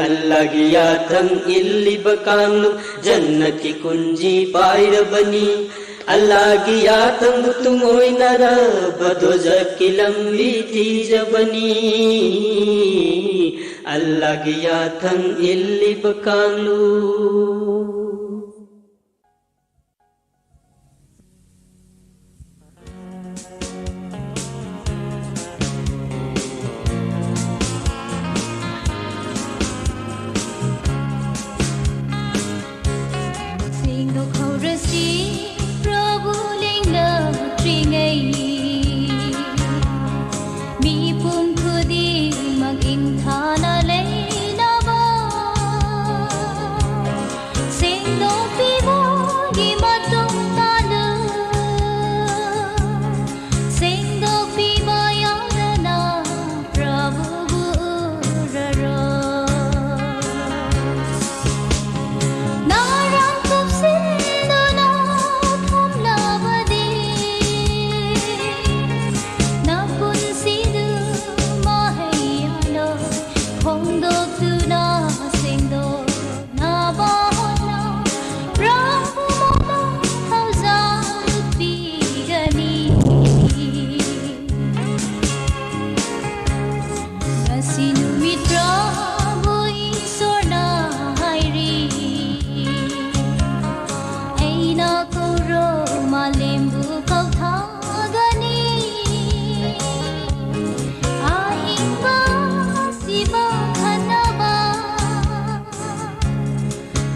ꯑꯜꯂꯥꯒꯤ ꯌꯥꯊꯪ ꯏꯜꯂꯤꯕ ꯀꯥꯡꯂꯨꯞ ꯖꯟꯅꯠꯀꯤ ꯈꯨꯟꯖꯤ ꯄꯥꯏꯔꯕꯅꯤ꯫ ꯑꯜꯂꯥꯒꯤ ꯌꯥꯊꯪꯕꯨ ꯇꯨꯡꯑꯣꯏꯅꯔꯕ ꯗꯣꯖꯈꯀꯤ ꯂꯝꯕꯤ ꯊꯤꯖꯕꯅꯤ꯫ ꯑꯜꯂꯥꯒꯤ ꯌꯥꯊꯪ ꯏꯜꯂꯤꯕ ꯀꯥꯡꯂꯨꯞ꯫ ꯁꯦꯡꯗꯣꯛꯍꯧꯔꯁꯤ ꯄ꯭ꯔꯚꯨ ꯂꯦꯡꯂꯛꯇ꯭ꯔꯤꯉꯩ, ꯃꯤꯄꯨꯝ ꯈꯨꯗꯤꯡꯃꯛ ꯏꯪꯊꯥꯅ ꯂꯩꯅꯕ꯫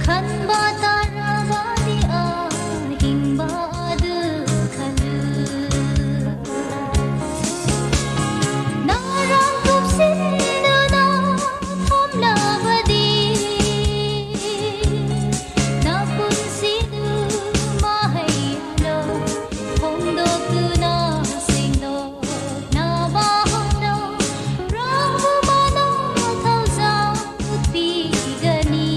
ꯈꯟꯕ ꯇꯥꯔꯕꯗꯤ ꯑꯍꯤꯡꯕ ꯑꯗꯨ ꯈꯜꯂꯨ꯫ ꯅꯔꯥꯡ ꯀꯨꯞꯁꯤꯟꯗꯨꯅ ꯊꯝꯂꯕꯗꯤ ꯅꯄꯨꯟꯁꯤꯗꯨ ꯃꯍꯩ ꯌꯥꯜꯂꯣ꯫ ꯍꯣꯡꯗꯣꯛꯇꯨꯅ ꯁꯦꯡꯗꯣꯛꯅꯕ ꯍꯣꯠꯅꯧ꯫ ꯄ꯭ꯔꯚꯨ ꯃꯅꯥ ꯊꯧꯖꯥꯜ ꯎꯠꯄꯤꯒꯅꯤ꯫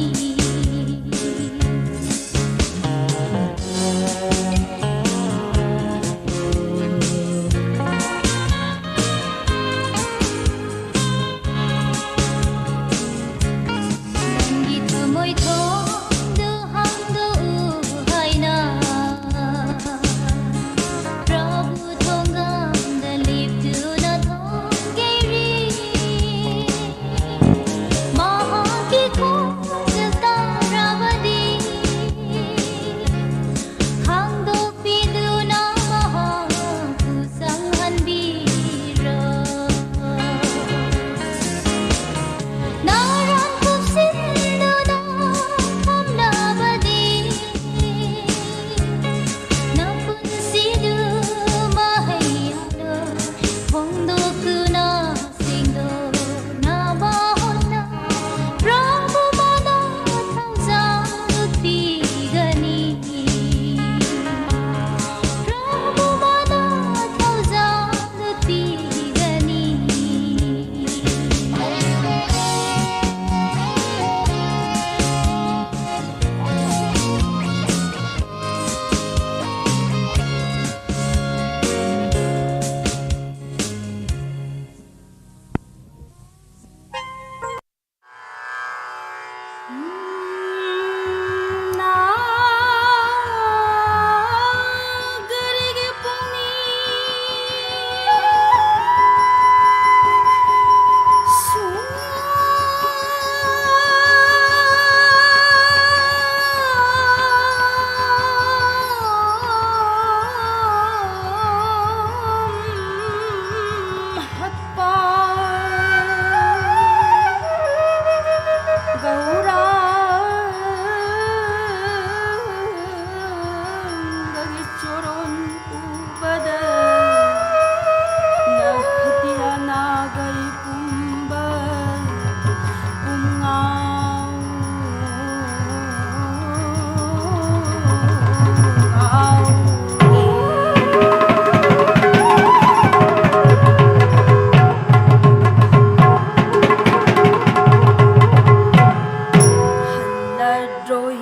ꯍꯜꯂꯔꯣꯏ,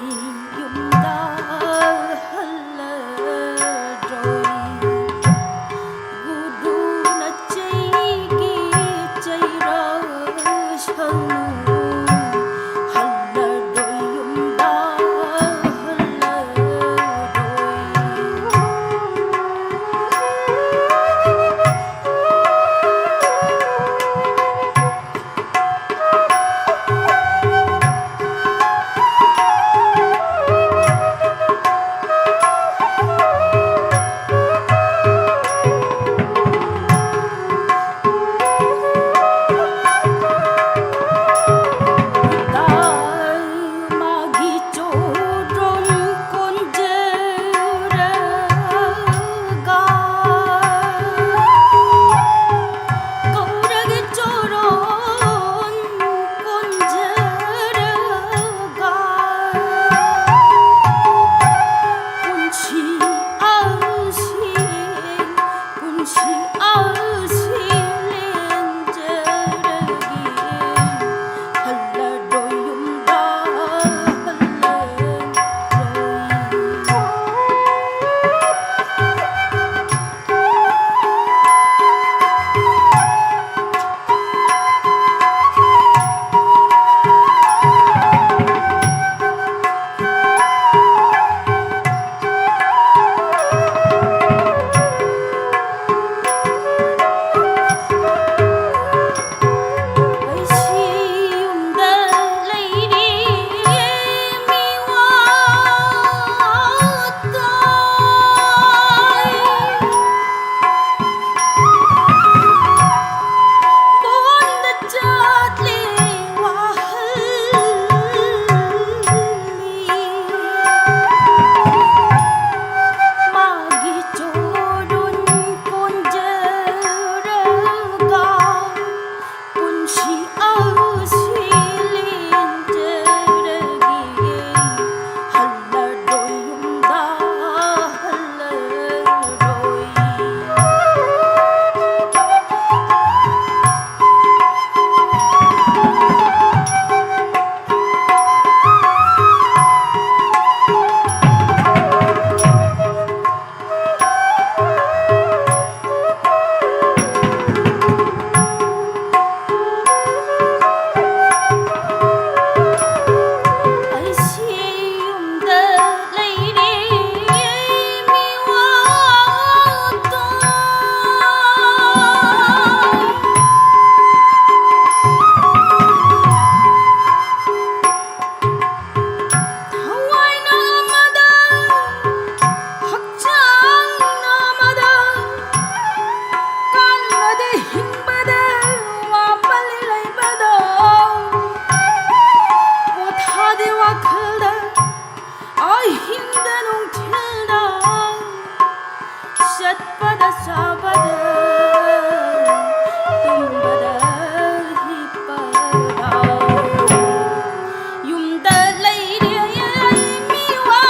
ꯌꯨꯝꯗ ꯍꯜꯂꯔꯣꯏ꯫ ꯒꯨꯔꯨꯅ ꯆꯩꯒꯤ ꯆꯩꯔꯁꯅꯨ, ꯍꯜꯂꯔꯣꯏ, ꯌꯨꯝꯗ ꯍꯜꯂꯔꯣꯏ꯫ ꯋꯥꯈꯜꯗ ꯑꯍꯤꯡꯗ ꯅꯨꯡꯊꯤꯜꯗ ꯆꯠꯄꯗ ꯆꯥꯕꯗ ꯇꯨꯝꯕꯗ ꯍꯤꯞꯄꯗ ꯌꯨꯝꯗ ꯂꯩꯔꯦ ꯃꯤꯋꯥ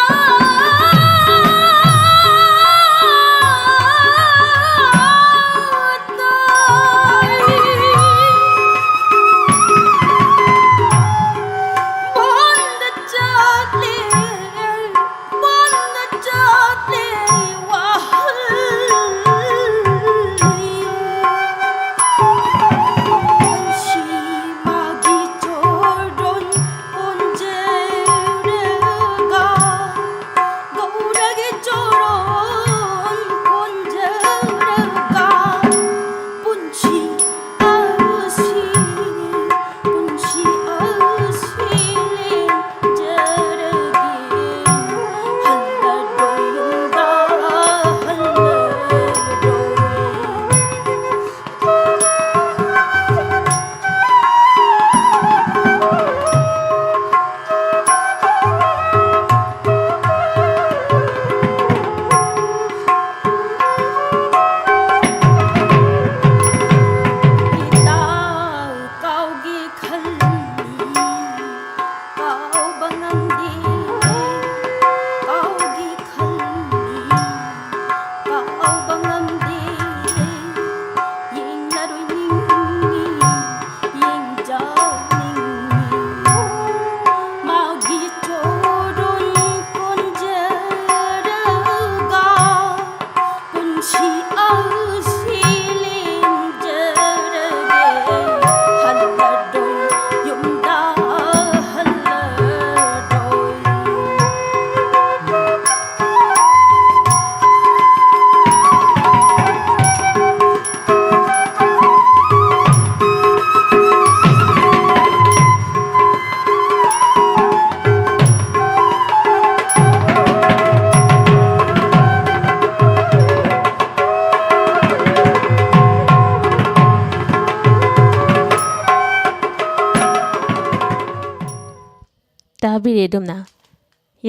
ꯑꯗꯨꯝꯅ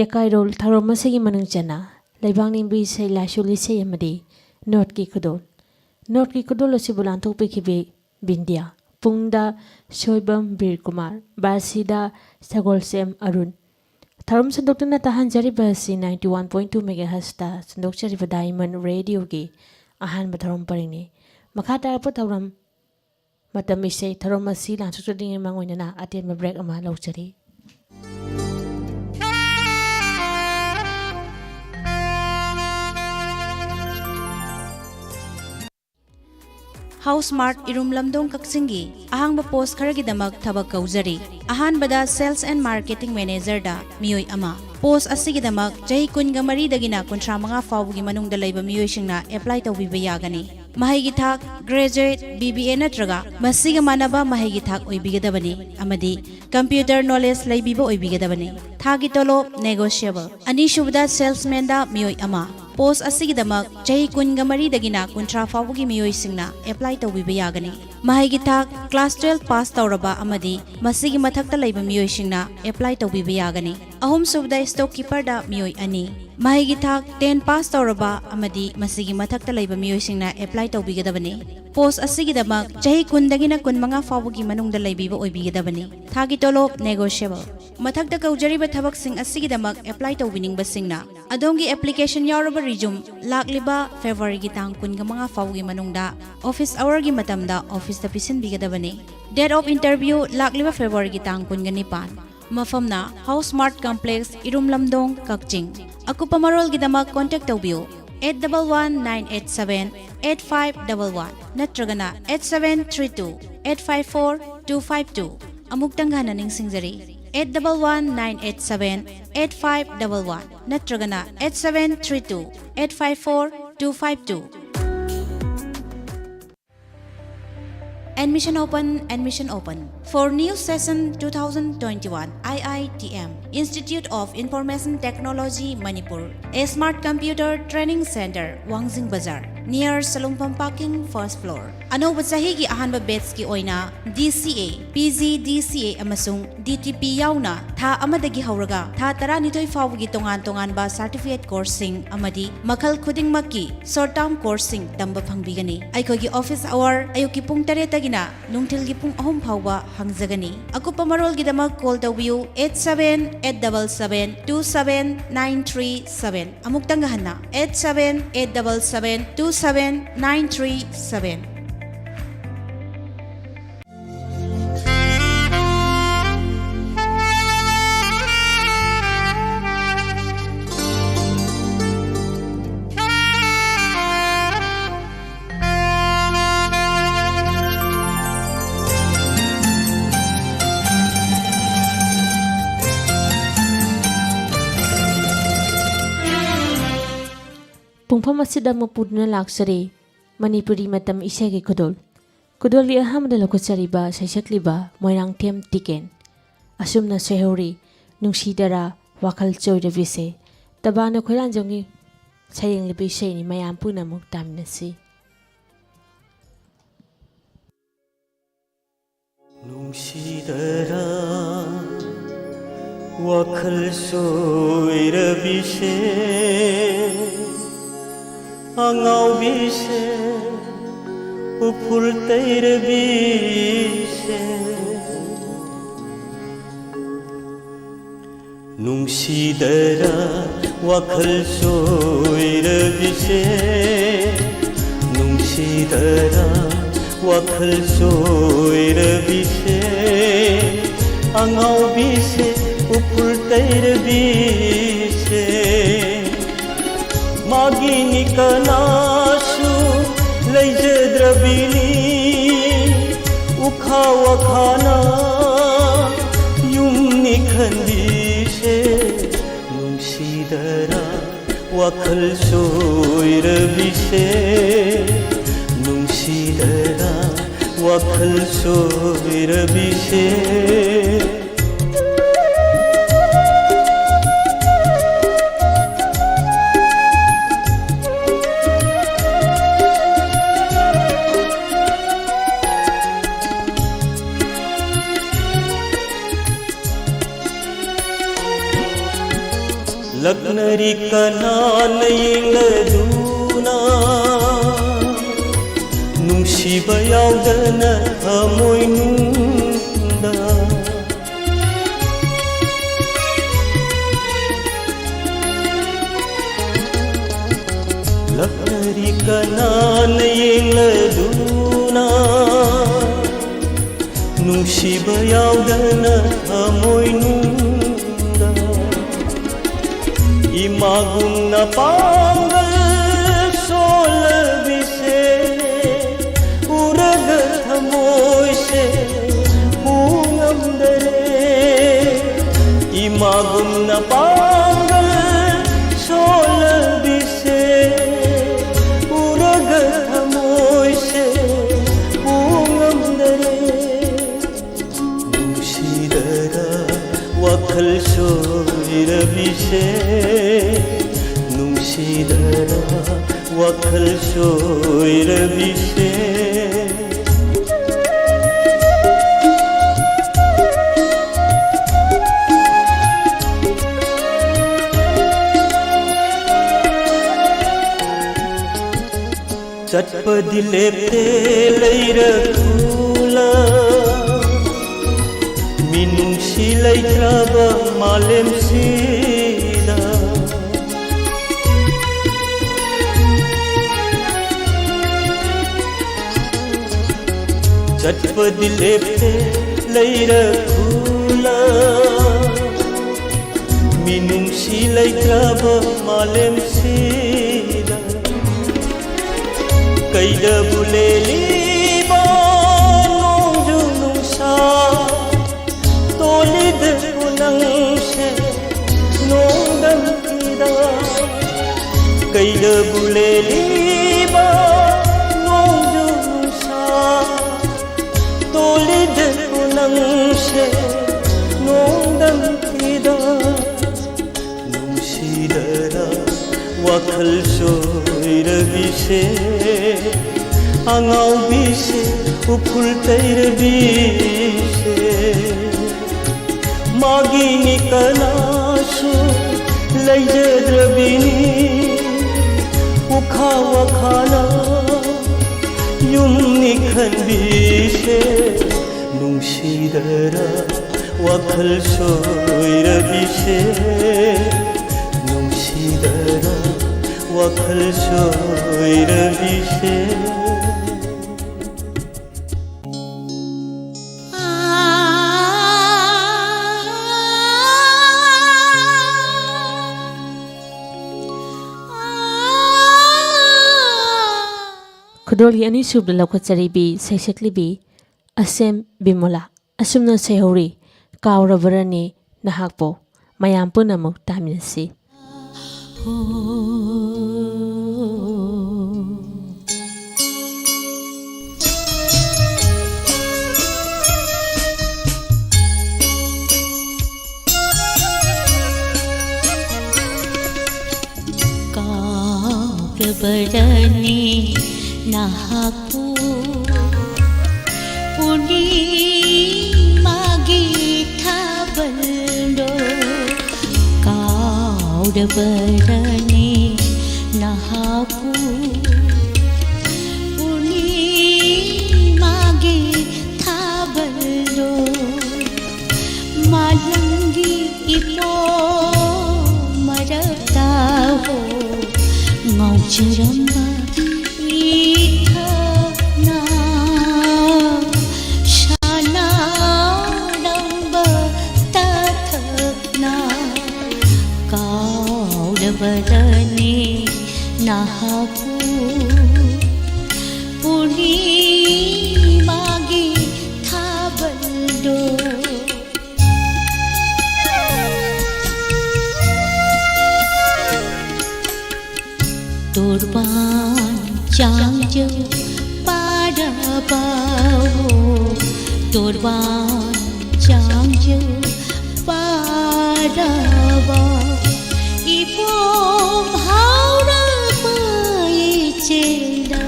ꯌꯀꯥꯏꯔꯣꯜ ꯊꯧꯔꯝ ꯑꯁꯤꯒꯤ ꯃꯅꯨꯡ ꯆꯟꯅ ꯂꯩꯕꯥꯛ ꯅꯤꯡꯕ ꯏꯁꯩ, ꯂꯥꯏꯁꯣꯜ ꯏꯁꯩ ꯑꯃꯗꯤ ꯅꯣꯠꯀꯤ ꯈꯨꯗꯣꯜ, ꯅꯣꯠꯀꯤ ꯈꯨꯗꯣꯜ ꯑꯁꯤꯕꯨ ꯂꯥꯟꯊꯣꯛꯄꯤꯈꯤꯕꯤ ꯕꯤꯟꯗ꯭ꯌꯥ, ꯄꯨꯡꯗ ꯁꯣꯏꯕꯝ ꯕꯤꯔ ꯀꯨꯃꯥꯔ, ꯕꯥꯁꯤꯗ ꯁꯒꯣꯜꯁꯦꯝ ꯑꯔꯨꯟ꯫ ꯊꯧꯔꯝ ꯁꯟꯗꯣꯛꯇꯨꯅ ꯇꯥꯍꯟꯖꯔꯤꯕ ꯑꯁꯤ ninety one point two megahertzꯇ ꯁꯟꯗꯣꯛꯆꯔꯤꯕ Diamond Radioꯒꯤ ꯑꯍꯥꯟꯕ ꯊꯧꯔꯝ ꯄꯔꯤꯡꯅꯤ꯫ ꯃꯈꯥ ꯇꯥꯔꯛꯄ ꯊꯧꯔꯝ ꯃꯇꯝ ꯏꯁꯩ ꯊꯧꯔꯝ ꯑꯁꯤ ꯂꯥꯟꯊꯣꯛꯆꯗ꯭ꯔꯤꯉꯩ ꯃꯃꯥꯡ ꯑꯣꯏꯅꯅ ꯑꯇꯦꯟꯕ break ꯑꯃ ꯂꯧꯖꯔꯤ꯫ House Mart ꯏꯔꯨꯝ ꯂꯝꯗꯣꯡ ꯀꯛꯆꯤꯡꯒꯤ ꯑꯍꯥꯡꯕ post ꯈꯔꯒꯤꯗꯃꯛ ꯊꯕꯛ ꯀꯧꯖꯔꯤ꯫ ꯑꯍꯥꯟꯕꯗ Sales and Marketing Managerꯗ ꯃꯤꯑꯣꯏ ꯑꯃ꯫ Post ꯑꯁꯤꯒꯤꯗꯃꯛ ꯆꯍꯤ ꯀꯨꯟꯒ ꯃꯔꯤꯗꯒꯤꯅ ꯀꯨꯟꯊ꯭ꯔꯥ ꯃꯉꯥ ꯐꯥꯎꯕꯒꯤ ꯃꯅꯨꯡꯗ ꯂꯩꯕ ꯃꯤꯑꯣꯏꯁꯤꯡꯅ apply ꯇꯧꯕꯤꯕ ꯌꯥꯒꯅꯤ꯫ ꯃꯍꯩꯒꯤ ꯊꯥꯛ graduate, B B A ꯅꯠꯇ꯭ꯔꯒ ꯃꯁꯤꯒ ꯃꯥꯟꯅꯕ ꯃꯍꯩꯒꯤ ꯊꯥꯛ ꯑꯣꯏꯕꯤꯒꯗꯕꯅꯤ ꯑꯃꯗꯤ computer knowledge ꯂꯩꯕꯤꯕ ꯑꯣꯏꯕꯤꯒꯗꯕꯅꯤ꯫ ꯊꯥꯒꯤ ꯇꯣꯂꯣꯞ negotiable꯫ ꯑꯅꯤꯁꯨꯕꯗ salesmanꯗ ꯃꯤꯑꯣꯏ ꯑꯃ꯫ Post ꯑꯁꯤꯒꯤꯗꯃꯛ ꯆꯍꯤ ꯀꯨꯟꯒ ꯃꯔꯤꯗꯒꯤꯅ ꯀꯨꯟꯊ꯭ꯔꯥ ꯐꯥꯎꯕꯒꯤ ꯃꯤꯑꯣꯏꯁꯤꯡꯅ apply ꯇꯧꯕꯤꯕ ꯌꯥꯒꯅꯤ꯫ ꯃꯍꯩꯒꯤ ꯊꯥꯛ class twelve pass ꯇꯧꯔꯕ ꯑꯃꯗꯤ ꯃꯁꯤꯒꯤ ꯃꯊꯛꯇ ꯂꯩꯕ ꯃꯤꯑꯣꯏꯁꯤꯡꯅ apply ꯇꯧꯕꯤꯕ ꯌꯥꯒꯅꯤ꯫ ꯑꯍꯨꯝꯁꯨꯕꯗ storekeeperꯗ ꯃꯤꯑꯣꯏ ꯑꯅꯤ꯫ ꯃꯍꯩꯒꯤ ꯊꯥꯛ ten pass ꯇꯧꯔꯕ ꯑꯃꯗꯤ ꯃꯁꯤꯒꯤ ꯃꯊꯛꯇ ꯂꯩꯕ ꯃꯤꯑꯣꯏꯁꯤꯡꯅ apply ꯇꯧꯕꯤꯒꯗꯕꯅꯤ꯫ Post ꯑꯁꯤꯒꯤꯗꯃꯛ ꯆꯍꯤ ꯀꯨꯟꯗꯒꯤꯅ ꯀꯨꯟꯃꯉꯥ ꯐꯥꯎꯕꯒꯤ ꯃꯅꯨꯡꯗ ꯂꯩꯕꯤꯕ ꯑꯣꯏꯕꯤꯒꯗꯕꯅꯤ꯫ ꯊꯥꯒꯤ ꯇꯣꯂꯣꯞ negotiable꯫ ꯃꯊꯛꯇ ꯀꯧꯖꯔꯤꯕ ꯊꯕꯛꯁꯤꯡ ꯑꯁꯤꯒꯤꯗꯃꯛ apply ꯇꯧꯕꯤꯅꯤꯡꯕꯁꯤꯡꯅ ꯑꯗꯣꯝꯒꯤ application ꯌꯥꯎꯔꯕ resume ꯂꯥꯛꯂꯤꯕ Februaryꯒꯤ ꯇꯥꯡ ꯀꯨꯟꯒ ꯃꯉꯥ ꯐꯥꯎꯕꯒꯤ ꯃꯅꯨꯡꯗ office hourꯒꯤ ꯃꯇꯝꯗ officeꯇ ꯄꯤꯁꯤꯟꯕꯤꯒꯗꯕꯅꯤ꯫ Date of interview ꯂꯥꯛꯂꯤꯕ Februaryꯒꯤ ꯇꯥꯡ ꯀꯨꯟꯒ ꯅꯤꯄꯥꯟ꯫ ꯃꯐꯝꯅ House Mart Complex, ꯏꯔꯨꯝ ꯂꯝꯗꯣꯡ, ꯀꯛꯆꯤꯡ꯫ ꯑꯀꯨꯞꯄ ꯃꯔꯣꯜꯒꯤꯗꯃꯛ contact ꯇꯧꯕꯤꯌꯨ, eight double one nine eight seven eight five double one ꯅꯠꯇ꯭ꯔꯒꯅ eight seven three two eight five four two five two꯫ ꯑꯃꯨꯛꯇꯪ ꯍꯟꯅ ꯅꯤꯡꯁꯤꯡꯖꯔꯤ, eight double one nine eight seven eight five double one ꯅꯠꯇ꯭ꯔꯒꯅ eight seven three two eight five four two five two꯫ Admission open, admission open. For new session two thousand twenty-one, I I T M, Institute of Information Technology, Manipur, a smart computer training center, Wangjing Bazar. near ꯁꯂꯨꯡꯐꯝ parking, first floor꯫ ꯑꯅꯧꯕ ꯆꯍꯤꯒꯤ ꯑꯍꯥꯟꯕ batchꯀꯤ ꯑꯣꯏꯅ D C A, P G D C A ꯑꯃꯁꯨꯡ D T P ꯌꯥꯎꯅ ꯊꯥ ꯑꯃꯗꯒꯤ ꯍꯧꯔꯒ ꯊꯥ ꯇꯔꯥꯅꯤꯊꯣꯏ ꯐꯥꯎꯕꯒꯤ ꯇꯣꯉꯥꯟ ꯇꯣꯉꯥꯟꯕ certificate courseꯁꯤꯡ ꯑꯃꯗꯤ ꯃꯈꯜ ꯈꯨꯗꯤꯡꯃꯛꯀꯤ short term courseꯁꯤꯡ ꯇꯝꯕ ꯐꯪꯕꯤꯒꯅꯤ꯫ ꯑꯩꯈꯣꯏꯒꯤ office hour ꯑꯌꯨꯛꯀꯤ ꯄꯨꯡ ꯇꯔꯦꯠꯇꯒꯤꯅ ꯅꯨꯡꯊꯤꯜꯒꯤ ꯄꯨꯡ ꯑꯍꯨꯝ ꯐꯥꯎꯕ ꯍꯥꯡꯖꯒꯅꯤ꯫ ꯑꯀꯨꯞꯄ ꯃꯔꯣꯜꯒꯤꯗꯃꯛ call ꯇꯧꯕꯤꯌꯨ eight seven eight double seven two seven nine three seven꯫ ꯑꯃꯨꯛꯇꯪꯒ ꯍꯟꯅ eight seven eight double seven two seven nine three seven꯫ ꯄꯨꯡꯐꯝ ꯑꯁꯤꯗ ꯑꯃꯨꯛ ꯄꯨꯗꯨꯅ ꯂꯥꯛꯆꯔꯤ ꯃꯅꯤꯄꯨꯔꯤ ꯃꯇꯝ ꯏꯁꯩꯒꯤ ꯈꯨꯗꯣꯜ꯫ ꯈꯨꯗꯣꯜꯒꯤ ꯑꯍꯥꯟꯕꯗ ꯂꯧꯈꯠꯆꯔꯤꯕ ꯁꯩꯁꯛꯂꯤꯕ ꯃꯣꯏꯔꯥꯡꯊꯦꯝ ꯇꯤꯀꯦꯟ꯫ ꯑꯁꯨꯝꯅ ꯁꯣꯏꯍꯧꯔꯤ ꯅꯨꯡꯁꯤꯗꯔꯥ ꯋꯥꯈꯜ ꯆꯣꯏꯔꯕꯤꯁꯦ꯫ ꯇꯕꯥꯅ ꯈꯣꯏꯔꯥꯡꯖꯝꯒꯤ ꯁꯩꯔꯦꯡꯂꯤꯕ ꯏꯁꯩꯅꯤ, ꯃꯌꯥꯝ ꯄꯨꯝꯅꯃꯛ ꯇꯥꯃꯤꯟꯅꯁꯤ꯫ ꯅꯨꯡꯁꯤꯗꯔꯥ ꯋꯥꯈꯜ ꯆꯣꯏꯔꯕꯤꯁꯦ, ꯑꯉꯥꯎꯕꯤꯁꯦ, ꯎꯐꯨꯜ ꯇꯩꯔꯕꯤꯁꯦ꯫ ꯅꯨꯡꯁꯤꯗꯔꯥ ꯋꯥꯈꯜ ꯆꯣꯏꯔꯕꯤꯁꯦ, ꯅꯨꯡꯁꯤꯗꯔꯥ ꯋꯥꯈꯜ ꯆꯣꯏꯔꯕꯤꯁꯦ, ꯑꯉꯥꯎꯕꯤꯁꯦ, ꯎꯐꯨꯜ ꯇꯩꯔꯕꯤꯁꯦ꯫ ꯃꯥꯒꯤꯅꯤ ꯀꯅꯥꯁꯨ ꯂꯩꯖꯗ꯭ꯔꯕꯤꯅꯤ, ꯎꯈꯥ ꯋꯥꯈꯥꯅ ꯌꯨꯝꯅꯤ ꯈꯟꯕꯤꯁꯦ꯫ ꯅꯨꯡꯁꯤꯗꯔꯥ ꯋꯥꯈꯜ ꯆꯣꯏꯔꯕꯤꯁꯦ, ꯅꯨꯡꯁꯤꯗꯔꯥ ꯋꯥꯈꯜ ꯆꯣꯏꯔꯕꯤꯁꯦ꯫ ꯂꯛꯅꯔꯤ ꯀꯅꯥꯅ ꯌꯦꯡꯂꯗꯨꯅ, ꯅꯨꯡꯁꯤꯕ ꯌꯥꯎꯗꯅ ꯊꯃꯣꯏꯅꯨꯡꯗ꯫ ꯂꯛꯅꯔꯤ ꯀꯅꯥꯅ ꯌꯦꯡꯂꯗꯨꯅ, ꯅꯨꯡꯁꯤꯕ ꯌꯥꯎꯗꯅ ꯊꯃꯣꯏꯅꯨꯡꯗ꯫ ꯏꯃꯥꯒꯨꯝꯅ ꯄꯥꯡꯒꯜ ꯁꯣꯜꯂꯕꯤꯁꯦ ꯎꯔꯒ ꯊꯃꯣꯏꯁꯦ ꯄꯨ ꯉꯝꯗꯔꯦ꯫ ꯏꯃꯥꯒꯨꯝꯅ ꯄꯥꯡꯒꯜ ꯁꯣꯜꯂꯕꯤꯁꯦ ꯎꯔꯒ ꯊꯃꯣꯏꯁꯦ ꯄꯨ ꯉꯝꯗꯔꯦ꯫ ꯅꯨꯡꯁꯤꯗꯅ ꯋꯥꯈꯜ ꯁꯣꯏꯔꯕꯤꯁꯦ, ꯅꯨꯡꯁꯤꯗꯅ ꯋꯥꯈꯜ ꯁꯣꯏꯔꯕꯤꯁꯦ꯫ ꯆꯠꯄꯗꯤ ꯂꯦꯞꯇꯦ ꯂꯩꯔꯛ ꯈꯨꯜꯂ, ꯃꯤꯅꯨꯡꯁꯤ ꯂꯩꯇ꯭ꯔꯕ ꯃꯥꯂꯦꯝꯁꯤꯗ꯫ ꯆꯠꯄꯗꯤ ꯂꯦꯞꯇꯦ ꯂꯩꯔꯛ ꯈꯨꯜꯂ, ꯃꯤꯅꯨꯡꯁꯤ ꯂꯩꯇ꯭ꯔꯕ ꯃꯥꯂꯦꯝꯁꯤꯗ꯫ ꯀꯩꯗꯕꯨ ꯂꯦꯜꯂꯤꯕ ꯅꯣꯡꯖꯨ ꯅꯨꯡꯁꯥ, ꯇꯣꯜꯂꯤꯗꯕꯨ ꯅꯪꯁꯦ ꯅꯣꯡꯗꯝ ꯐꯤꯗ꯫ ꯀꯩꯗꯕꯨ ꯂꯦꯜꯂꯤꯕ ꯅꯣꯡꯖꯨ ꯅꯨꯡꯁꯥ, ꯇꯣꯜꯂꯤꯗꯕꯨ ꯅꯪꯁꯦ ꯅꯣꯡꯗꯝ ꯐꯤꯗ꯫ ꯅꯨꯡꯁꯤꯗꯅ ꯋꯥꯈꯜ ꯁꯣꯏꯔꯕꯤꯁꯦ, ꯑꯉꯥꯎꯕꯤꯁꯦ, ꯎꯐꯨꯜ ꯇꯩꯔꯕꯤꯁꯦ꯫ ꯃꯥꯒꯤꯅꯤ ꯀꯅꯥꯁꯨ ꯂꯩꯖꯗ꯭ꯔꯕꯤꯅꯤ ꯎꯈꯥ ꯋꯥꯈꯥꯅ ꯌꯨꯝꯅꯤ ꯈꯟꯕꯤꯁꯦ꯫ ꯅꯨꯡꯁꯤꯗꯔ ꯋꯥꯈꯜ ꯁꯣꯏꯔꯕꯤꯁꯦ꯫ ꯅꯨꯡꯁꯤꯗꯔ ꯋꯥꯈꯜ ꯁꯣꯏꯔꯕꯤꯁꯦ꯫ ꯈꯨꯗꯣꯜꯒꯤ ꯑꯅꯤꯁꯨꯕꯗ ꯂꯧꯈꯠꯆꯔꯤꯕꯤ ꯁꯩꯁꯛꯂꯤꯕꯤ ꯑꯁꯦꯝ ꯕꯤꯃꯣꯂꯥ꯫ ꯑꯁꯨꯝꯅ ꯁꯩꯍꯧꯔꯤ, ꯀꯥꯎꯔꯕꯔꯅꯦ ꯅꯍꯥꯛꯄꯨ꯫ ꯃꯌꯥꯝ ꯄꯨꯟꯅ ꯑꯃꯨꯛ ꯇꯥꯃꯤꯟꯅꯁꯤ꯫ ꯀꯥꯎꯔꯕꯔꯅꯤ ꯅꯍꯥꯛꯄꯨ, ꯄꯨꯔꯅꯤꯃꯥꯒꯤ ꯊꯥꯕꯜꯗꯣ꯫ ꯀꯥꯎꯔꯕꯔꯅꯤ ꯅꯍꯥꯛꯄꯨ, ꯄꯨꯔꯅꯤꯃꯥꯒꯤ ꯊꯥꯕꯜꯗꯣ꯫ ꯃꯥꯂꯪꯒꯤ ꯏꯄꯣꯝ ꯃꯔꯛꯇ ꯍꯣ ꯉꯥꯎꯖꯔꯝꯕ ꯏꯊꯛꯅ, ꯁꯥꯟꯅꯔꯝꯕ ꯇꯊꯛꯅ꯫ ꯀꯥꯎꯔꯕꯔꯅꯤ ꯅꯍꯥꯛꯄꯨ, ꯄꯨꯔꯅꯤꯃꯥꯒꯤ ꯊꯥꯕꯜꯗꯣ꯫ ꯇꯣꯔꯕꯥꯟ ꯆꯥꯡꯖꯧ ꯄꯥꯔꯕ ꯍꯣ, ꯇꯣꯔꯕꯥꯟ ꯆꯥꯡꯖꯧ ꯄꯥꯔꯕ, ꯏꯄꯣꯝ ꯍꯧꯔꯕ ꯏꯆꯦꯜꯗ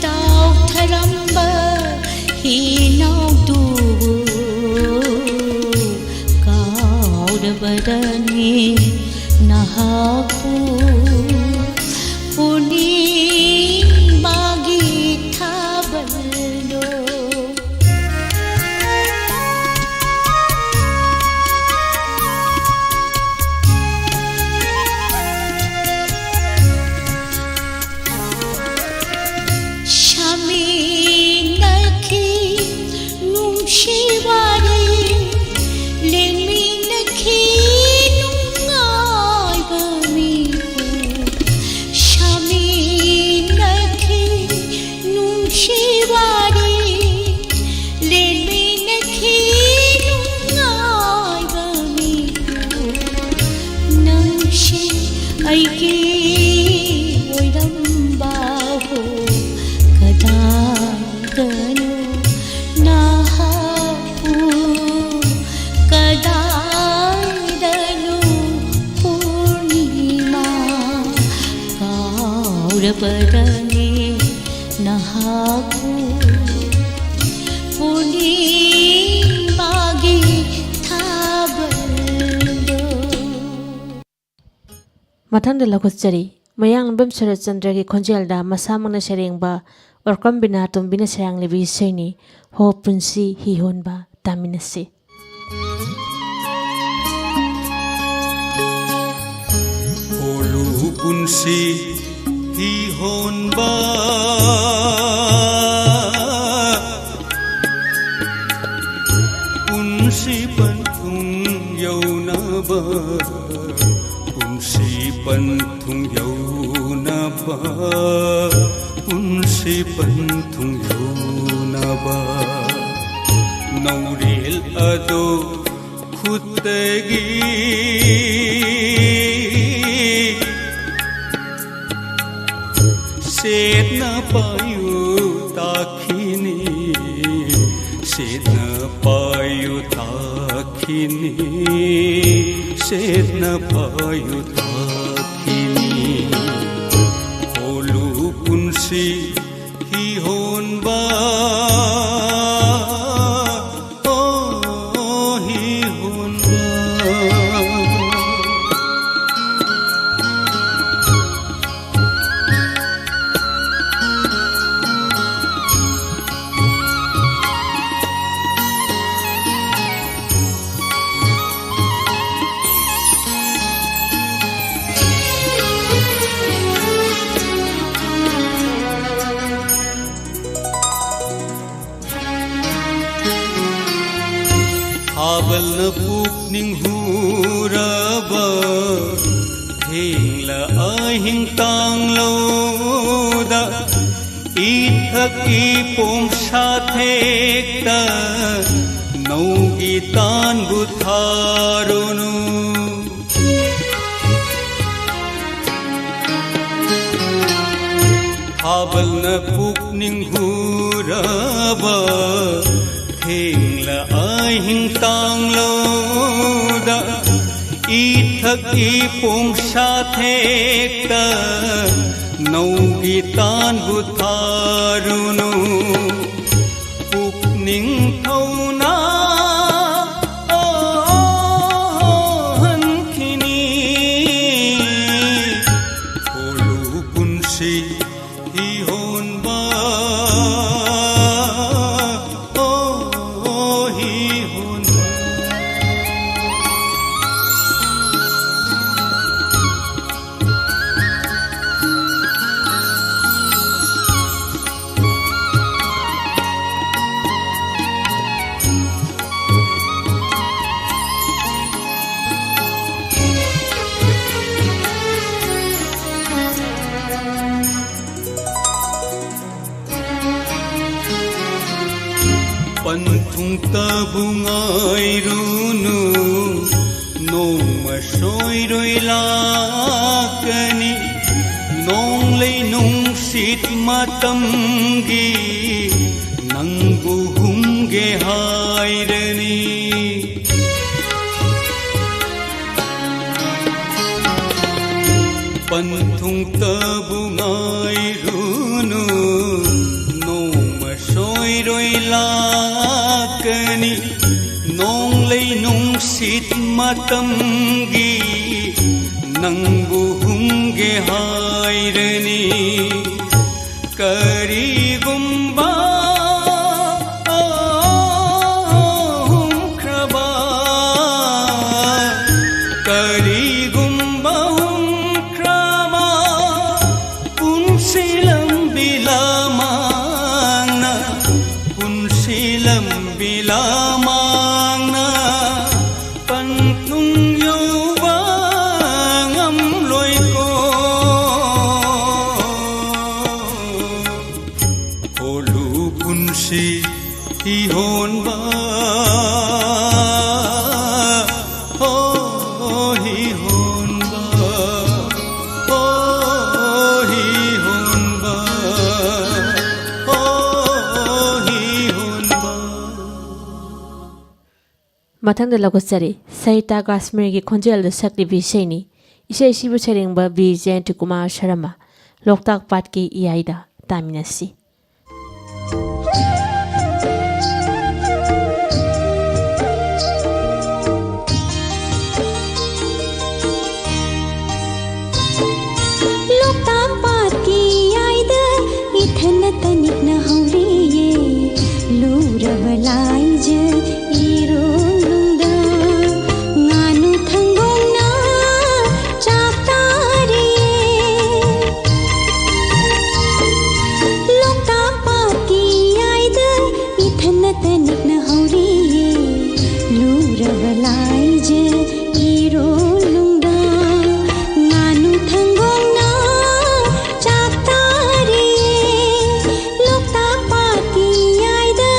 ꯇꯥꯎꯊꯔꯝꯕ ꯍꯤꯅꯥꯎꯗꯨꯕꯨ ꯀꯥꯎꯔꯕꯔꯅꯤ ꯅꯍꯥꯛꯄꯨ ꯄꯨꯔꯅꯤꯃꯥꯒꯤ ꯊꯥꯕꯜꯗꯣ꯫ ꯁꯥꯃꯤꯟꯅꯈꯤ ꯅꯨꯡꯁꯤ ꯋꯥꯔꯤ, ꯂꯦꯟꯃꯤꯟꯅꯈꯤ ꯅꯨꯡꯉꯥꯏꯕ ꯃꯤꯀꯨꯞ꯫ ꯁꯥꯃꯤꯟꯅꯈꯤ ꯅꯨꯡꯁꯤ ꯋꯥꯔꯤ, ꯂꯦꯟꯃꯤꯟꯅꯈꯤ ꯅꯨꯡꯉꯥꯏꯕ ꯃꯤꯀꯨꯞ꯫ ꯅꯪꯁꯤ ꯑꯩꯒꯤ ꯑꯣꯏꯔꯝꯕꯕꯨ ꯀꯗꯥꯏꯗꯅꯣ ꯅꯍꯥꯛꯄꯨ ꯀꯗꯥꯏꯗꯅꯣ ꯄꯨꯔꯅꯤꯃꯥ ꯀꯥꯎꯔꯕꯗꯅꯦ ꯅꯍꯥꯛꯄꯨ ꯄꯨꯔꯅꯤꯃꯥꯒꯤ ꯊꯥꯕꯜꯗꯣ꯫ ꯃꯊꯪꯗ ꯂꯧꯈꯠꯆꯔꯤ, ꯃꯌꯥꯡꯂꯝꯕꯝ ꯁꯔꯠꯆꯟꯗ꯭ꯔꯒꯤ ꯈꯣꯟꯖꯦꯜꯗ ꯃꯁꯥꯃꯛꯅ ꯁꯩꯔꯦꯡꯕ ꯑꯣꯔꯀꯝ ꯕꯤꯅꯥꯇꯣꯝꯕꯤꯅ ꯁꯩꯔꯥꯡꯂꯤꯕ ꯏꯁꯩꯅꯤ, ꯍꯣ ꯄꯨꯟꯁꯤ ꯍꯤ ꯍꯣꯟꯕ꯫ ꯇꯥꯃꯤꯟꯅꯁꯤ꯫ ꯍꯣꯂꯨ ꯄꯨꯟꯁꯤ ꯍꯤ ꯍꯣꯟꯕ, ꯄꯨꯟꯁꯤ ꯄꯟꯊꯨꯡ ꯌꯧꯅꯕ, ꯄꯨꯟꯁꯤ ꯄꯟꯊꯨꯡ ꯌꯧꯅꯕ, ꯄꯨꯟꯁꯤ ꯄꯟꯊꯨꯡ ꯌꯧꯅꯕ, ꯅꯧꯔꯦꯜ ꯑꯗꯣ ꯈꯨꯠꯇꯒꯤ ꯁꯦꯠꯅ ꯄꯥꯏꯌꯨ ꯇꯥꯈꯤꯅꯤ, ꯁꯦꯠꯅ ꯄꯥꯏꯌꯨ ꯇꯥꯈꯤꯅꯤ, ꯁꯦꯠꯅ ꯄꯥꯏꯌꯨ ꯇꯥꯈꯤꯅꯤ꯫ ꯍꯣꯂꯨ ꯄꯨꯟꯁꯤ ꯍꯤ ꯍꯣꯟꯕ, ꯑꯣ, ꯍꯤ ꯍꯣꯟꯕ꯫ ꯅꯤꯡꯍꯨꯔꯕ ꯊꯦꯡꯂ ꯑꯍꯤꯡ ꯇꯥꯡꯂꯧꯗ ꯏꯊꯛꯀꯤ ꯄꯣꯝꯁꯥ ꯊꯦꯛꯇ ꯅꯧꯒꯤ ꯇꯥꯟꯕꯨ ꯊꯥꯔꯨꯅꯨ꯫ ꯊꯥꯕꯜꯅ ꯄꯨꯛꯅꯤꯡ ꯍꯨꯔꯕ ꯊꯦꯡꯂ ꯑꯍꯤꯡ ꯇꯥꯡꯂꯧꯗ ꯏꯊꯛꯀꯤ ꯄꯣꯡꯁꯥ ꯊꯦꯛꯇ ꯅꯧꯒꯤ ꯇꯥꯟꯕꯨ ꯊꯥꯔꯨꯅꯨ꯫ ꯄꯨꯛꯅꯤꯡ ꯊꯧꯅꯥ ꯍꯟꯈꯤꯅꯤ꯫ ꯀꯣꯂꯨ ꯄꯨꯟꯁꯤ ꯍꯤ ꯍꯣꯟꯕ, ꯑꯣ, ꯍꯤ ꯍꯣꯟꯕ꯫ ꯄꯟꯊꯨꯡꯇꯕꯨ ꯉꯥꯏꯔꯨꯅꯨ, ꯅꯣꯡꯃ ꯁꯣꯏꯔꯣꯏ ꯂꯥꯛꯀꯅꯤ꯫ ꯅꯣꯡꯂꯩ ꯅꯨꯡꯁꯤꯠ ꯃꯇꯝꯒꯤ ꯅꯪꯕꯨ ꯍꯨꯝꯒꯦ ꯍꯥꯏꯔꯅꯤ꯫ ꯄꯟꯊꯨꯡꯇꯕꯨ ꯉꯥꯏꯔꯨꯅꯨ, ꯅꯣꯡꯃ ꯁꯣꯏꯔꯣꯏ ꯂꯥꯛꯀꯅꯤ꯫ ꯅꯣꯡꯂꯩ ꯅꯨꯡꯁꯤꯠ ꯃꯇꯝꯒꯤ ꯅꯪꯕꯨ ꯍꯨꯝꯒꯦ ꯍꯥꯏꯔꯅꯤ꯫ ꯀꯔꯤꯒꯨꯝꯕ ꯍꯨꯝꯈ꯭ꯔꯕ, ꯀꯔꯤꯒꯨꯝꯕ ꯍꯨꯝꯈ꯭ꯔꯕ, ꯄꯨꯟꯁꯤ ꯂꯝꯕꯤ ꯂꯃꯥꯡꯅ, ꯄꯨꯟꯁꯤ ꯂꯝꯕꯤ ꯂꯃꯥꯡꯅ ꯄꯟ ꯃꯊꯪꯗ ꯂꯧꯒꯠꯆꯔꯤ ꯁꯍꯤꯇꯥ ꯀꯥꯁꯃꯤꯔꯒꯤ ꯈꯣꯟꯖꯦꯜꯗ ꯁꯛꯂꯤꯕ ꯏꯁꯩꯅꯤ꯫ ꯏꯁꯩꯁꯤꯕꯨ ꯁꯩꯔꯦꯡꯕ ꯕꯤ ꯖꯌꯟꯇ ꯀꯨꯃꯥꯔ ꯁꯔꯃ꯫ ꯂꯣꯛꯇꯥꯛ ꯄꯥꯠꯀꯤ ꯏꯌꯥꯏꯗ ꯇꯥꯃꯤꯟꯅꯁꯤ꯫ ꯂꯣꯛꯇꯥꯛ ꯄꯥꯠꯀꯤ ꯏꯌꯥꯏꯗ ꯏꯊꯟꯅꯇ ꯅꯤꯛꯅ ꯍꯧꯔꯤꯌꯦ꯫ ꯂꯨꯔꯕ ꯂꯥꯏꯖ ꯏꯔꯣꯜ ꯅꯨꯡꯗ ꯉꯥꯅꯨ ꯊꯪꯒꯣꯡꯅ ꯆꯥꯛ ꯇꯥꯔꯤꯌꯦ꯫ ꯂꯣꯛꯇꯥꯛ ꯄꯥꯠꯀꯤ ꯏꯌꯥꯏꯗ ꯏꯊꯟꯅꯇ ꯅꯤꯛꯅ ꯍꯧꯔꯤꯌꯦ꯫ ꯂꯨꯔꯕ ꯂꯥꯏꯖ ꯏꯔꯣꯜ ꯅꯨꯡꯗ ꯉꯥꯅꯨ ꯊꯪꯒꯣꯡꯅ ꯆꯥꯛ ꯇꯥꯔꯤꯌꯦ꯫ ꯂꯣꯛꯇꯥꯛ ꯄꯥꯠꯀꯤ ꯏꯌꯥꯏꯗ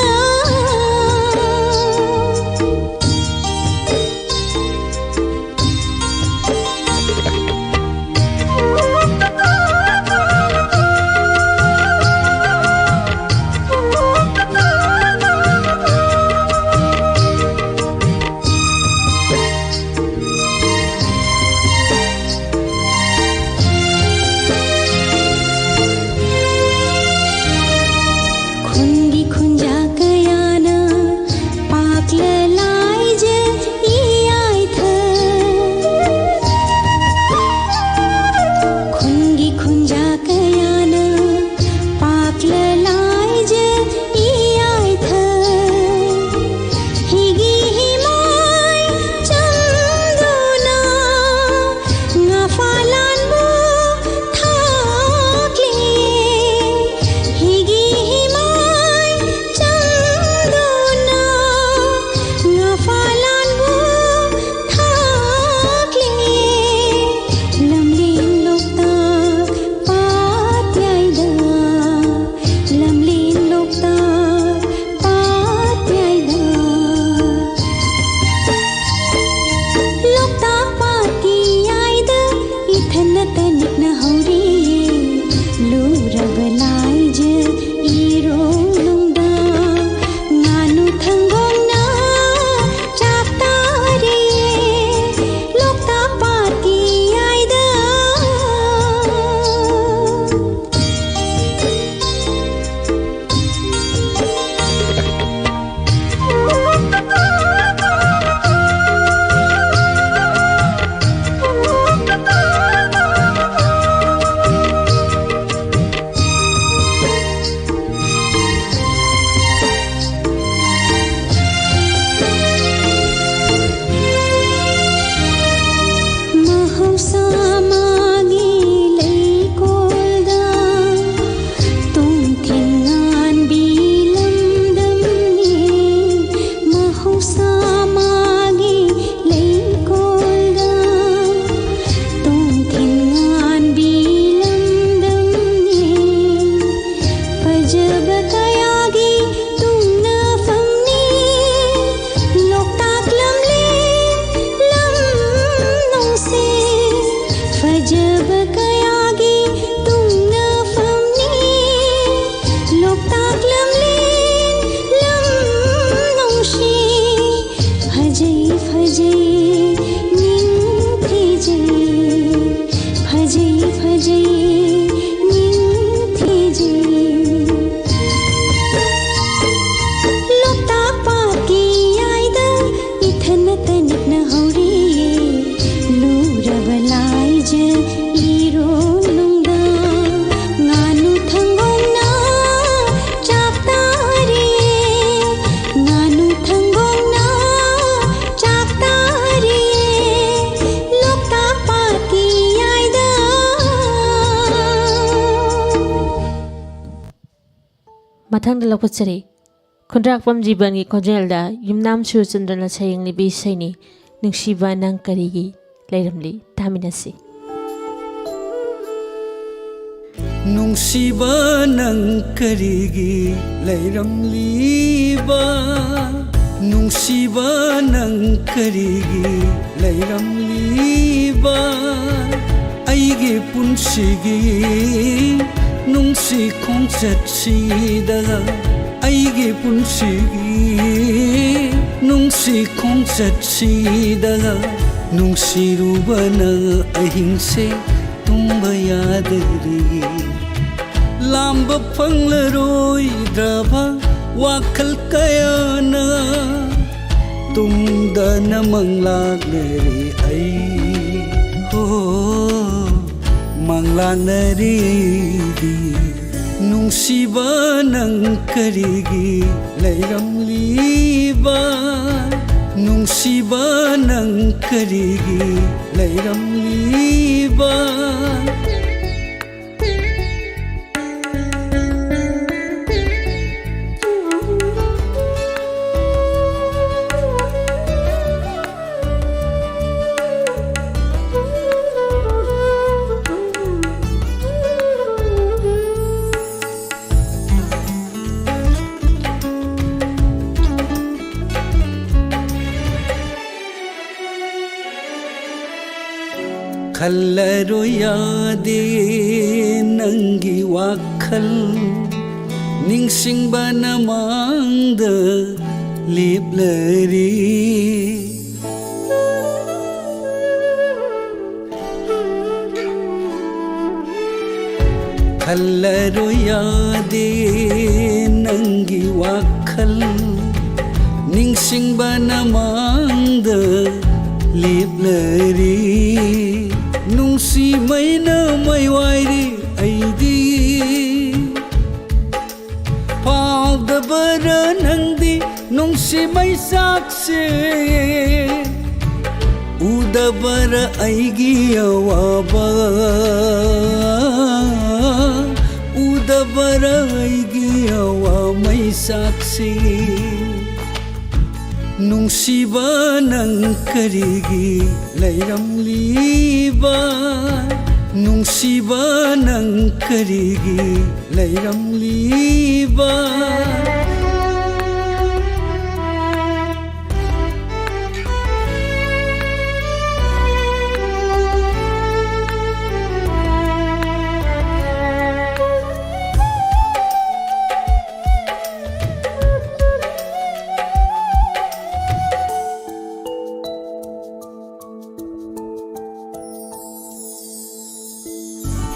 ꯃꯊꯪꯗ ꯂꯧꯈꯠꯆꯔꯤ ꯈꯨꯟꯗ꯭ꯔꯥꯛꯄꯝ ꯖꯤꯕꯟꯒꯤ ꯈꯣꯟꯖꯦꯜꯗ ꯌꯨꯝꯅꯥꯝ ꯁꯨꯔꯆꯟꯗ꯭ꯔꯅ ꯁꯩꯌꯦꯡꯂꯤꯕꯤ ꯏꯁꯩꯅꯤ, ꯅꯨꯡꯁꯤꯕ ꯅꯪ ꯀꯔꯤꯒꯤ ꯂꯩꯔꯝꯂꯤ꯫ ꯇꯥꯃꯤꯟꯅꯁꯤ꯫ ꯅꯨꯡꯁꯤꯕ ꯅꯪ ꯀꯔꯤꯒꯤ ꯂꯩꯔꯝꯂꯤꯕ? ꯅꯨꯡꯁꯤꯕ ꯅꯪ ꯀꯔꯤꯒꯤ ꯂꯩꯔꯝꯂꯤꯕ? ꯑꯩꯒꯤ ꯄꯨꯟꯁꯤꯒꯤ ꯅꯨꯡꯁꯤ ꯈꯣꯡꯆꯠꯁꯤꯗ, ꯑꯩꯒꯤ ꯄꯨꯟꯁꯤꯒꯤ ꯅꯨꯡꯁꯤ ꯈꯣꯡꯆꯠꯁꯤꯗ ꯅꯨꯡꯁꯤꯔꯨꯕꯅ ꯑꯍꯤꯡꯁꯦ ꯇꯨꯝꯕ ꯌꯥꯗꯔꯤ꯫ ꯂꯥꯝꯕ ꯐꯪꯂꯔꯣꯏꯗ꯭ꯔꯕ ꯋꯥꯈꯜ ꯀꯌꯥꯅ ꯇꯨꯝꯗꯅ ꯃꯪꯂꯥꯛꯅꯔꯤ ꯑꯩ꯫ ꯍꯣ, ꯃꯪꯂꯥꯛꯅꯔꯤꯗꯤ꯫ ꯅꯨꯡꯁꯤꯕ ꯅꯪ ꯀꯔꯤꯒꯤ ꯂꯩꯔꯝꯂꯤꯕ? ꯅꯨꯡꯁꯤꯕ ꯅꯪ ꯀꯔꯤꯒꯤ ꯂꯩꯔꯝꯂꯤꯕ? ꯈꯜꯂꯔꯣꯏ ꯌꯥꯗꯦ ꯅꯪꯒꯤ ꯋꯥꯈꯜ, ꯅꯤꯡꯁꯤꯡꯕꯅ ꯃꯥꯡꯗ ꯂꯦꯞꯂꯔꯤ꯫ ꯈꯜꯂꯔꯣꯏ ꯌꯥꯗꯦ ꯅꯪꯒꯤ ꯋꯥꯈꯜ, ꯅꯤꯡꯁꯤꯡꯕꯅ ꯃꯥꯡꯗ ꯂꯦꯞꯂꯔꯤ꯫ ꯅꯨꯡꯁꯤ ꯃꯩꯅ ꯃꯩ ꯋꯥꯏꯔꯤ ꯑꯩꯗꯤ꯫ ꯐꯥꯎꯗꯕꯔ ꯅꯪꯗꯤ ꯅꯨꯡꯁꯤ ꯃꯩꯁꯥꯛꯁꯦ? ꯎꯗꯕꯔ ꯑꯩꯒꯤ ꯑꯋꯥꯕ? ꯎꯗꯕꯔ ꯑꯩꯒꯤ ꯑꯋꯥꯕ? ꯃꯩꯆꯥꯛꯁꯤ꯫ ꯅꯨꯡꯁꯤꯕ, ꯅꯪ ꯀꯔꯤꯒꯤ ꯂꯩꯔꯝꯂꯤꯕ? ꯅꯨꯡꯁꯤꯕ, ꯅꯪ ꯀꯔꯤꯒꯤ ꯂꯩꯔꯝꯂꯤꯕ?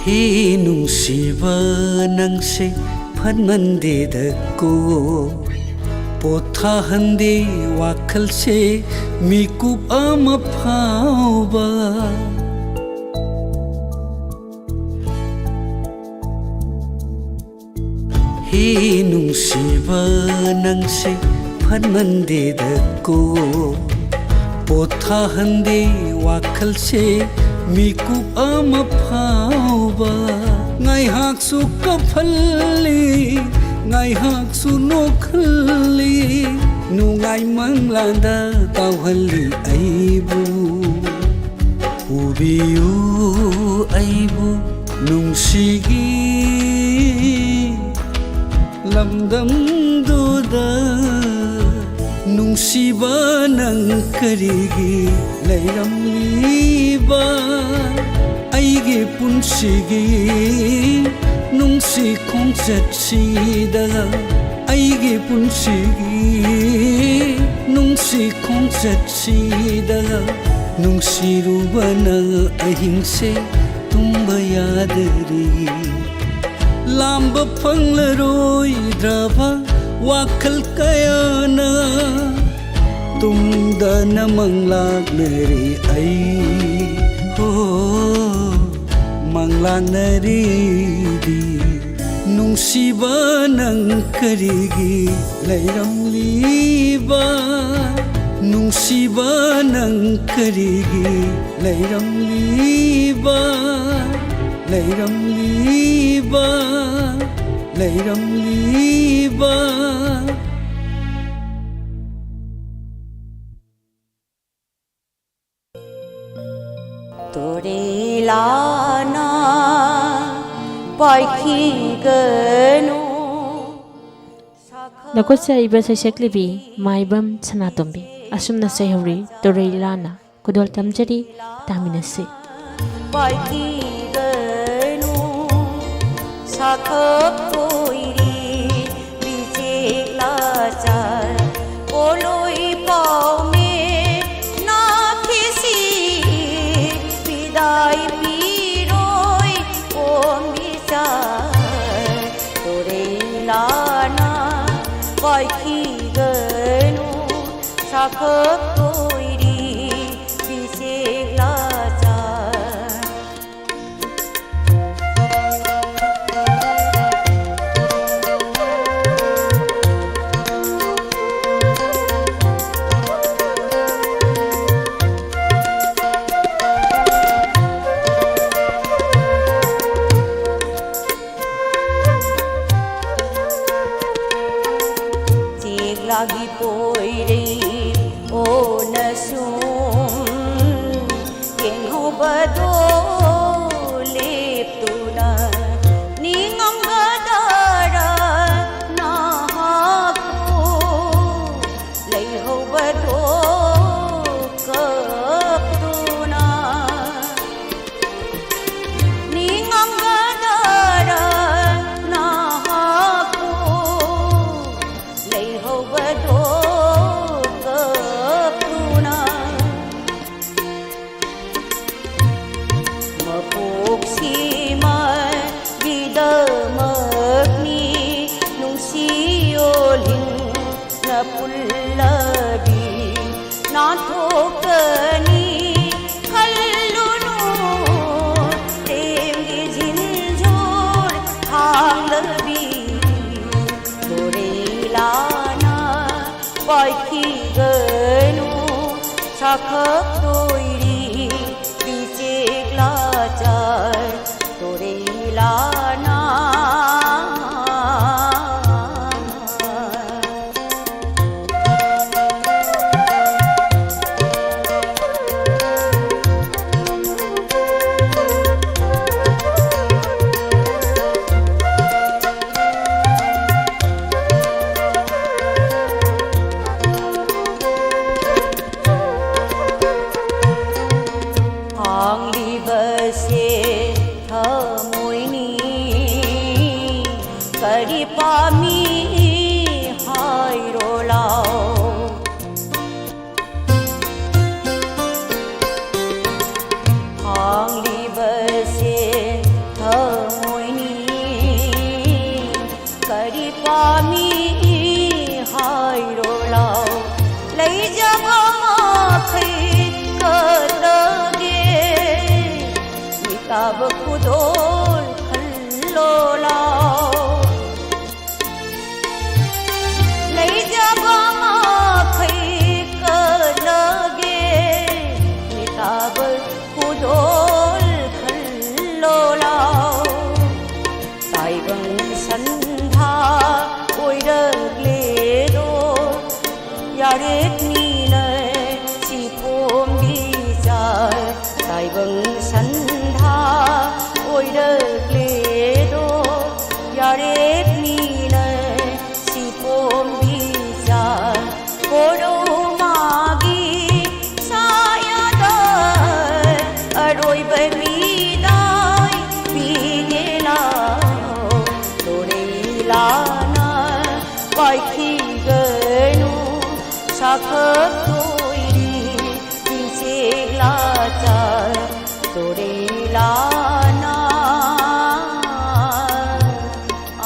ꯍꯦ ꯅꯨꯡꯁꯤꯕ, ꯅꯪꯁꯦ ꯐꯠꯃꯟꯗꯦꯗꯀꯣ, ꯄꯣꯊꯥꯍꯟꯗꯦ ꯋꯥꯈꯜꯁꯦ ꯃꯤꯀꯨꯞ ꯑꯃ ꯐꯥꯎꯕ꯫ ꯍꯦ ꯅꯨꯡꯁꯤꯕ, ꯅꯪꯁꯦ ꯐꯠꯃꯟꯗꯦꯗꯀꯣ, ꯄꯣꯊꯥꯍꯟꯗꯦ ꯋꯥꯈꯜꯁꯦ ꯃꯤꯀꯨꯞ ꯑꯃ ꯐꯥꯎꯕ꯫ ꯉꯥꯏꯍꯥꯛꯁꯨ ꯀꯞꯍꯜꯂꯤ, ꯉꯥꯏꯍꯥꯛꯁꯨ ꯅꯣꯛꯍꯜꯂꯤ, ꯅꯨꯡꯉꯥꯏ ꯃꯪꯂꯥꯟꯗ ꯇꯥꯎꯍꯜꯂꯤ ꯑꯩꯕꯨ꯫ ꯄꯨꯕꯤꯌꯨ ꯑꯩꯕꯨ ꯅꯨꯡꯁꯤꯒꯤ ꯂꯝꯗꯝꯗꯨꯗ꯫ ꯅꯨꯡꯁꯤꯕ, ꯅꯪ ꯀꯔꯤꯒꯤ ꯂꯩꯔꯝꯂꯤꯕ? ꯑꯩꯒꯤ ꯄꯨꯟꯁꯤꯒꯤ ꯅꯨꯡꯁꯤ ꯈꯣꯡꯆꯠꯁꯤꯗ, ꯑꯩꯒꯤ ꯄꯨꯟꯁꯤꯒꯤ ꯅꯨꯡꯁꯤ ꯈꯣꯡꯆꯠꯁꯤꯗ, ꯅꯨꯡꯁꯤꯔꯨꯕꯅ ꯑꯍꯤꯡꯁꯦ ꯇꯨꯝꯕ ꯌꯥꯗꯔꯤ꯫ ꯂꯥꯝꯕ ꯐꯪꯂꯔꯣꯏꯗ꯭ꯔꯕ ꯋꯥꯈꯜ ꯀꯌꯥꯅ ꯇꯨꯝꯗꯅ ꯃꯪꯂꯥꯛꯅꯔꯤ ꯑꯩ꯫ ꯍꯣ, ꯃꯪꯂꯥꯛꯅꯔꯤꯗꯤ꯫ ꯅꯨꯡꯁꯤꯕ, ꯅꯪ ꯀꯔꯤꯒꯤ ꯂꯩꯔꯝꯂꯤꯕ? ꯅꯨꯡꯁꯤꯕ, ꯅꯪ ꯀꯔꯤꯒꯤ ꯂꯩꯔꯝꯂꯤꯕ? ꯂꯩꯔꯝꯂꯤꯕ, ꯂꯩꯔꯝꯂꯤꯕ꯫ ꯇꯣꯔꯦꯂꯥꯅ ꯄꯥꯏꯈꯤꯒꯅꯨ꯫ ꯂꯧꯈꯠꯆꯔꯤꯕ ꯁꯩꯁꯛꯂꯤꯕꯤ ꯃꯥꯏꯕꯝ ꯁꯅꯥꯇꯣꯝꯕꯤ꯫ ꯑꯁꯨꯝꯅ ꯁꯩꯍꯧꯔꯤ ꯇꯣꯔꯩꯂꯥꯅ꯫ ꯈꯨꯗꯣꯜ ꯇꯝꯖꯔꯤ, ꯇꯥꯃꯤꯟꯅꯁꯤ꯫ ꯄꯥꯏꯈꯤꯒꯅꯨ ꯁꯥꯈꯛ ꯀꯣꯏꯔꯤ ꯕꯤꯆꯦꯛ ꯂꯥꯆꯥꯔ ꯄꯣꯂꯣꯏ ꯄꯥꯎꯃꯦ ꯅꯥꯈꯤꯁꯤ ꯄꯤꯗꯥꯏ ꯄꯤꯔꯣꯏ ꯀꯣꯝꯕꯤꯆꯥꯔ ꯇꯣꯔꯦꯂꯥꯅ ꯄꯥꯏꯈꯤꯒꯅꯨ ꯁꯥꯈꯛ ꯀꯣꯏꯔꯤ ꯕꯤꯆꯦꯛ ꯂꯥꯆꯥꯔ꯫ ꯆꯦꯛꯂꯥꯒꯤ ꯄꯣꯏꯔꯩ ꯑꯣꯅ ꯁꯨꯝ ꯌꯦꯡꯍꯧꯕꯗꯣ ꯂꯦꯞꯇꯨꯅ ꯅꯤꯡꯉꯝꯒꯗꯔ ꯅꯍꯥꯛꯄꯨ ꯂꯩꯍꯧꯕꯗꯣ ꯀꯞꯇꯨꯅ ꯅꯤꯡꯉꯝꯒꯗꯔ ꯅꯍꯥꯛꯄꯨ ꯂꯩꯍꯧꯕꯗꯣ ꯀꯞꯇꯨꯅ ꯃꯄꯣꯛꯁꯤꯃꯒꯤꯗꯃꯛꯅꯤ ꯅꯨꯡꯁꯤꯌꯣꯜ ꯍꯤꯡꯅ ꯄꯨꯜꯂꯕꯤ ꯅꯥꯟꯊꯣꯛꯀꯅꯤ ꯈꯜꯂꯨꯅꯨ ꯄ꯭ꯔꯦꯝꯒꯤ ꯖꯤꯟꯖꯣꯔ ꯊꯥꯡꯂꯕꯤ ꯇꯣꯔꯦꯂꯥꯅ ꯄꯥꯏꯈꯤꯒꯅꯨ ꯁꯥꯈꯛ ꯇꯣꯏꯔꯤ ꯕꯤꯆꯦꯛ ꯂꯥꯆꯥꯔ ꯇꯣꯔꯦꯂꯥꯅ ꯑꯁꯦ ꯊꯃꯣꯏꯅꯤ, ꯀꯔꯤ ꯄꯥꯝꯃꯤ ꯍꯥꯏꯔꯣ ꯂꯥꯎ꯫ ꯍꯥꯡꯂꯤꯕꯁꯦ ꯊꯃꯣꯏꯅꯤ, ꯀꯔꯤ ꯄꯥꯝꯃꯤ ꯍꯥꯏꯔꯣ ꯂꯥꯎ꯫ ꯂꯩꯖꯕ ꯃꯈꯩ ꯀꯠꯂꯒꯦ, ꯃꯤꯇꯥꯕ ꯈꯨꯗꯣꯜ ꯈꯜꯂꯣ ꯂꯥꯎ꯫ ꯂꯩꯖꯕ ꯃꯈꯩ ꯀꯠꯂꯒꯦ, ꯃꯤꯇꯥꯕ ꯈꯨꯗꯣꯜ ꯈꯜꯂꯣ ꯂꯥꯎ꯫ ꯇꯥꯏꯕꯪ ꯁꯟꯙꯥ ꯑꯣꯏꯔꯛꯂꯦꯗꯣ, ꯌꯥꯔꯦꯠ ꯃꯤꯅ ꯁꯤꯄꯣꯝꯕꯤ ꯆꯥꯏ꯫ ꯇꯥꯏꯕꯪ ꯁꯟꯙꯥ ꯑꯣꯏꯔꯛꯂꯦꯗꯣ, ꯌꯥꯔꯦꯠ ꯃꯤꯅ ꯁꯤꯄꯣꯝꯕꯤ ꯆꯥꯏ꯫ ꯀꯣꯔꯧ ꯃꯥꯒꯤ ꯁꯥꯌꯥꯗ ꯑꯔꯣꯏꯕ ꯃꯤꯗꯥꯏ ꯄꯤꯒꯦ ꯂꯥꯎ꯫ ꯇꯣꯔꯩ ꯂꯥꯅ ꯄꯥꯏꯈꯤꯒꯅꯨ ꯁꯥꯈꯛ ꯇꯣꯏꯔꯤ ꯆꯤꯡꯆꯦꯛ ꯂꯥꯆꯥ ꯇꯣꯔꯩ ꯂꯥꯅ꯫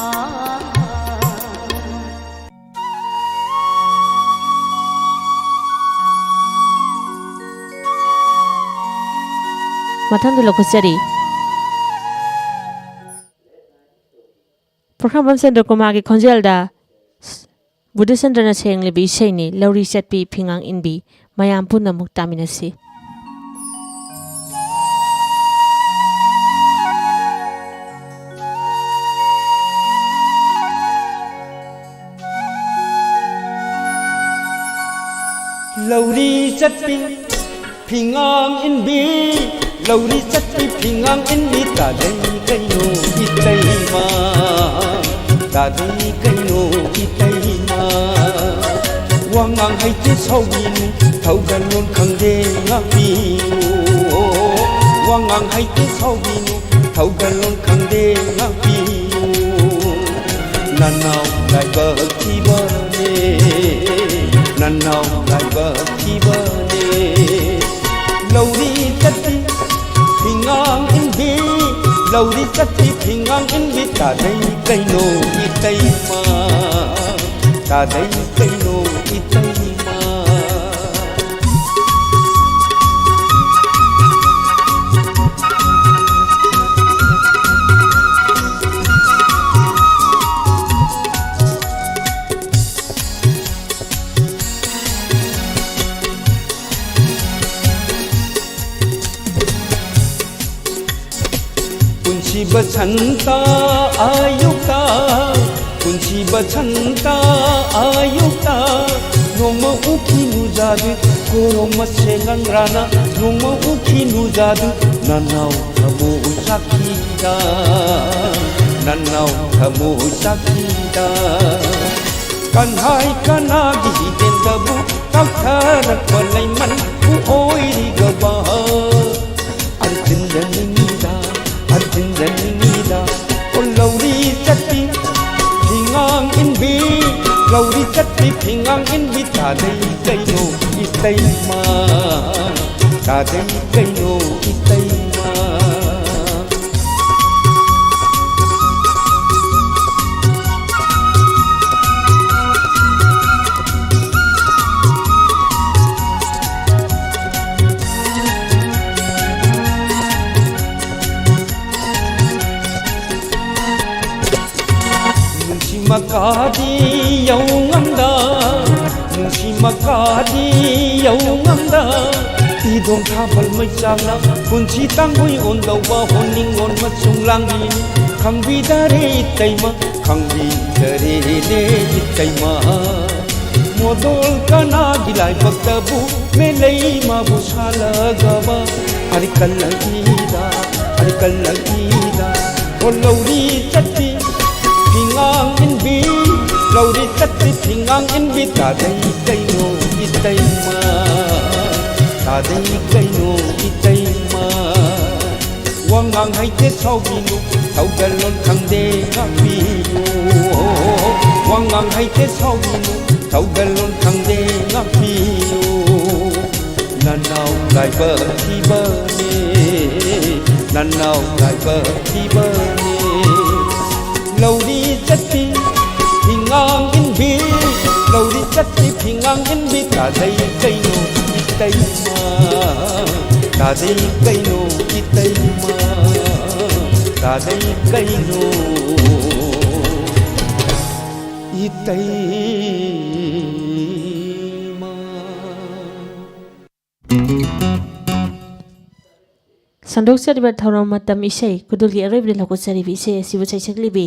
ꯑꯥ꯫ ꯃꯊꯪꯗ ꯂꯧꯈꯠꯆꯔꯤ꯫ ꯄ꯭ꯔꯣꯈꯥꯝꯕꯝ ꯆꯟꯗ꯭ꯔꯀꯨꯃꯥꯔꯒꯤ ꯈꯣꯟꯖꯦꯜꯗ ꯕꯨꯙꯆꯟꯗ꯭ꯔꯅ ꯁꯩꯂꯦꯡꯂꯤꯕ ꯏꯁꯩꯅꯤ, ꯂꯧꯔꯤ ꯆꯠꯄꯤ ꯐꯤꯉꯥꯡ ꯏꯟꯕꯤ꯫ ꯃꯌꯥꯝ ꯄꯨꯝꯅꯃꯛ ꯇꯥꯃꯤꯟꯅꯁꯤ꯫ ꯂꯧꯔꯤ ꯆꯠꯄꯤ ꯐꯤꯉꯥꯡ ꯏꯟꯕꯤ, ꯂꯧꯔꯤ ꯆꯠꯄꯤ ꯐꯤꯉꯥꯡ ꯏꯟꯕꯤ, ꯇꯥꯗꯩ ꯀꯩꯅꯣ ꯏꯇꯩꯃ, ꯇꯥꯗꯩ ꯀꯩꯅꯣ ꯏꯇꯩꯃ꯫ ꯋꯥꯉꯥꯡ ꯍꯩꯇꯦ ꯁꯥꯎꯕꯤꯅꯨ, ꯊꯧꯒꯜꯂꯣꯟ ꯈꯪꯗꯦ ꯉꯥꯛꯄꯤꯌꯨ꯫ ꯉꯥꯡ ꯍꯩꯇꯦ ꯁꯥꯎꯕꯤꯅꯨ, ꯊꯧꯒꯜꯂꯣꯟ ꯈꯪꯗꯦ ꯉꯥꯛꯄꯤꯌꯨ꯫ ꯅꯅꯥꯎ ꯂꯥꯏꯕꯛ ꯊꯤꯕꯅꯦ, ꯅꯅꯥꯎ ꯂꯥꯏꯕꯛ ꯊꯤꯕꯅꯦ꯫ ꯂꯧꯔꯤ ꯆꯠꯄꯤ ꯐꯤꯉꯥꯡ ꯏꯟꯕꯤ, ꯂꯧꯔꯤ ꯆꯠꯄꯤ ꯐꯤꯉꯥꯡ ꯏꯟꯕꯤ, ꯇꯥꯗꯩ ꯀꯩꯅꯣ ꯏꯇꯩꯃ, ꯇꯥꯗꯩ ꯀꯩꯅꯣ ꯏꯇꯩꯃ꯫ ꯄꯨꯟꯁꯤ ꯕꯁꯟꯇ ꯑꯌꯨꯛꯇ, ꯄꯨꯟꯁꯤ ꯕꯁꯟꯇ ꯑꯌꯨꯛꯇ, ꯅꯣꯡꯃ ꯎꯈꯤꯅꯨ ꯖꯥꯗꯨ, ꯀꯣꯔꯣꯝ ꯃꯁꯦ ꯉꯪꯔꯥꯅ, ꯅꯣꯡꯃ ꯎꯈꯤꯅꯨ ꯖꯥꯗꯨ, ꯅꯅꯥꯎ ꯊꯃꯣꯏ ꯁꯥꯈꯤꯗ, ꯅꯅꯥꯎ ꯊꯃꯣꯏ ꯁꯥꯈꯤꯗ꯫ ꯀꯟꯍꯥꯏ ꯀꯅꯥꯒꯤ ꯍꯤꯗꯦꯟꯗꯕꯨ ꯀꯛꯊꯔꯛꯄ ꯂꯩꯃꯟ ꯎ ꯑꯣꯏꯔꯤꯒꯕ꯫ ꯑꯟꯖꯤꯟꯖꯅꯤꯡꯉꯤꯗ, ꯑꯟꯖꯤꯟꯖꯅꯤꯡꯉꯤꯗ꯫ ꯑꯣ ꯂꯧꯔꯤ ꯆꯠꯄꯤ ꯐꯤꯉꯥꯡ ꯏꯟꯕꯤ, ꯂꯧꯔꯤ ꯆꯠꯄꯤ ꯐꯤꯉꯥꯡ ꯏꯟꯕꯤ, ꯇꯥꯗꯩ ꯀꯩꯅꯣ ꯏꯇꯩꯃ, ꯇꯥꯗꯩ ꯀꯩꯅꯣ ꯏꯇꯩꯃ꯫ ꯅꯨꯡꯁꯤ ꯃꯀꯥꯗꯤ ꯌꯧ ꯉꯝꯗ, ꯅꯨꯡꯁꯤ ꯃꯀꯥꯗꯤ ꯌꯧ ꯉꯝꯗ, ꯏꯗꯣꯝ ꯊꯥꯕꯜ ꯃꯩꯆꯥꯛꯅ ꯄꯨꯟꯁꯤ ꯇꯥꯡꯒꯣꯏ ꯑꯣꯟꯗꯧꯕ ꯍꯣꯟꯅꯤꯡꯉꯣꯟ ꯃꯆꯨꯡ ꯂꯥꯡꯕꯤꯅꯤ꯫ ꯈꯪꯕꯤꯗꯔꯦ ꯏꯇꯩꯃ, ꯈꯪꯕꯤꯗꯔꯦꯅꯦ ꯏꯇꯩꯃ꯫ ꯃꯣꯗꯣꯜ ꯀꯅꯥꯒꯤ ꯂꯥꯏꯕꯛꯇꯕꯨ ꯃꯦꯂꯩ ꯃꯥꯕꯨ ꯁꯥꯂꯒꯕ꯫ ꯑꯔꯤ ꯀꯜꯂꯒꯤꯗ, ꯑꯔꯤ ꯀꯜꯂꯒꯤꯗ꯫ ꯑꯣ ꯂꯧꯔꯤ ꯆꯠꯄꯤ ꯐꯤꯉꯥꯡ ꯏꯟꯕꯤ, ꯂꯧꯔꯤ ꯆꯠꯄꯤ ꯐꯤꯉꯥꯡ ꯏꯟꯕꯤ, ꯇꯥꯗꯩ ꯀꯩꯅꯣ ꯏꯇꯩꯃ, ꯇꯥꯗꯩ ꯀꯩꯅꯣ ꯏꯇꯩꯃ꯫ ꯋꯥꯉꯥꯡ ꯍꯩꯇꯦ ꯁꯥꯎꯕꯤꯅꯨ, ꯊꯧꯒꯜꯂꯣꯟ ꯈꯪꯗꯦ ꯉꯥꯛꯄꯤꯌꯨ꯫ ꯋꯥꯉꯥꯡ ꯍꯩꯇꯦ ꯁꯥꯎꯕꯤꯅꯨ, ꯊꯧꯒꯜꯂꯣꯟ ꯈꯪꯗꯦ ꯉꯥꯛꯄꯤꯌꯨ꯫ ꯅꯅꯥꯎ ꯂꯥꯏꯕꯛ ꯊꯤꯕꯅꯦ, ꯅꯅꯥꯎ ꯂꯥꯏꯕꯛ ꯊꯤꯕꯅꯦ꯫ ꯂꯧꯔꯤ ꯆꯠꯄꯤ ꯐꯤꯉꯥꯡ ꯏꯟꯕꯤ, ꯂꯧꯔꯤ ꯆꯠꯄꯤ ꯐꯤꯉꯥꯡ ꯏꯟꯕꯤ꯫ ꯇꯥꯗꯩ ꯀꯩꯅꯣ ꯏꯇꯩꯃ, ꯇꯥꯗꯩ ꯀꯩꯅꯣ ꯏꯇꯩꯃ, ꯇꯥꯗꯩ ꯀꯩꯅꯣ ꯏꯇꯩꯃ꯫ ꯁꯟꯗꯣꯛꯆꯔꯤꯕ ꯊꯧꯔꯝ ꯃꯇꯝ ꯏꯁꯩ ꯈꯨꯗꯣꯜꯒꯤ ꯑꯔꯣꯏꯕꯗ ꯂꯧꯈꯠꯆꯔꯤꯕ ꯏꯁꯩ ꯑꯁꯤꯕꯨ ꯁꯩꯁꯛꯂꯤꯕꯤ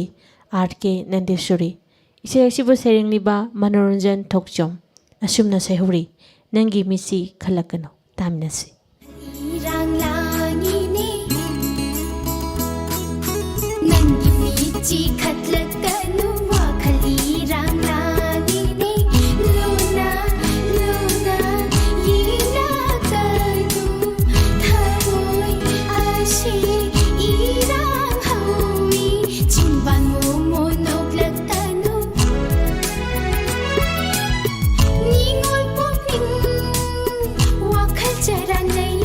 ꯑꯥꯔ ꯀꯦ ꯅꯟꯗꯦꯁꯣꯔꯤ꯫ ꯏꯁꯩ ꯑꯁꯤꯕꯨ ꯁꯩꯔꯦꯡꯂꯤꯕ ꯃꯅꯣꯔꯟꯖꯟ ꯊꯣꯛꯆꯣꯝ꯫ ꯑꯁꯨꯝꯅ ꯁꯩꯍꯧꯔꯤ, ꯅꯪꯒꯤ ꯃꯤꯠꯁꯤ ꯈꯜꯂꯛꯀꯅꯨ꯫ ꯇꯥꯃꯤꯟꯅꯁꯤ꯫ ꯏꯔꯥꯡ ꯂꯥꯡꯉꯤꯅꯦ, ꯅꯪꯒꯤ ꯃꯤꯠꯁꯤ ꯈꯠꯂꯛꯀꯅꯨ, ꯋꯥꯈꯜ ꯏꯔꯥꯡ ꯂꯥꯡꯉꯤꯅꯦ꯫ ꯂꯨꯅ, ꯂꯨꯅ ꯌꯦꯡꯂꯛꯀꯅꯨ, ꯊꯃꯣꯏ ꯑꯁꯤ ꯏꯔꯥꯡ ꯍꯧꯏ, ꯆꯤꯟꯕꯥꯟ ꯃꯣꯃꯣꯟ ꯅꯣꯛꯂꯛꯀꯅꯨ꯫ ꯅꯤꯡꯉꯣꯜ ꯄꯨꯛꯅꯤꯡ ꯋꯥꯈꯜ ꯆꯔꯥꯡꯅꯩ꯫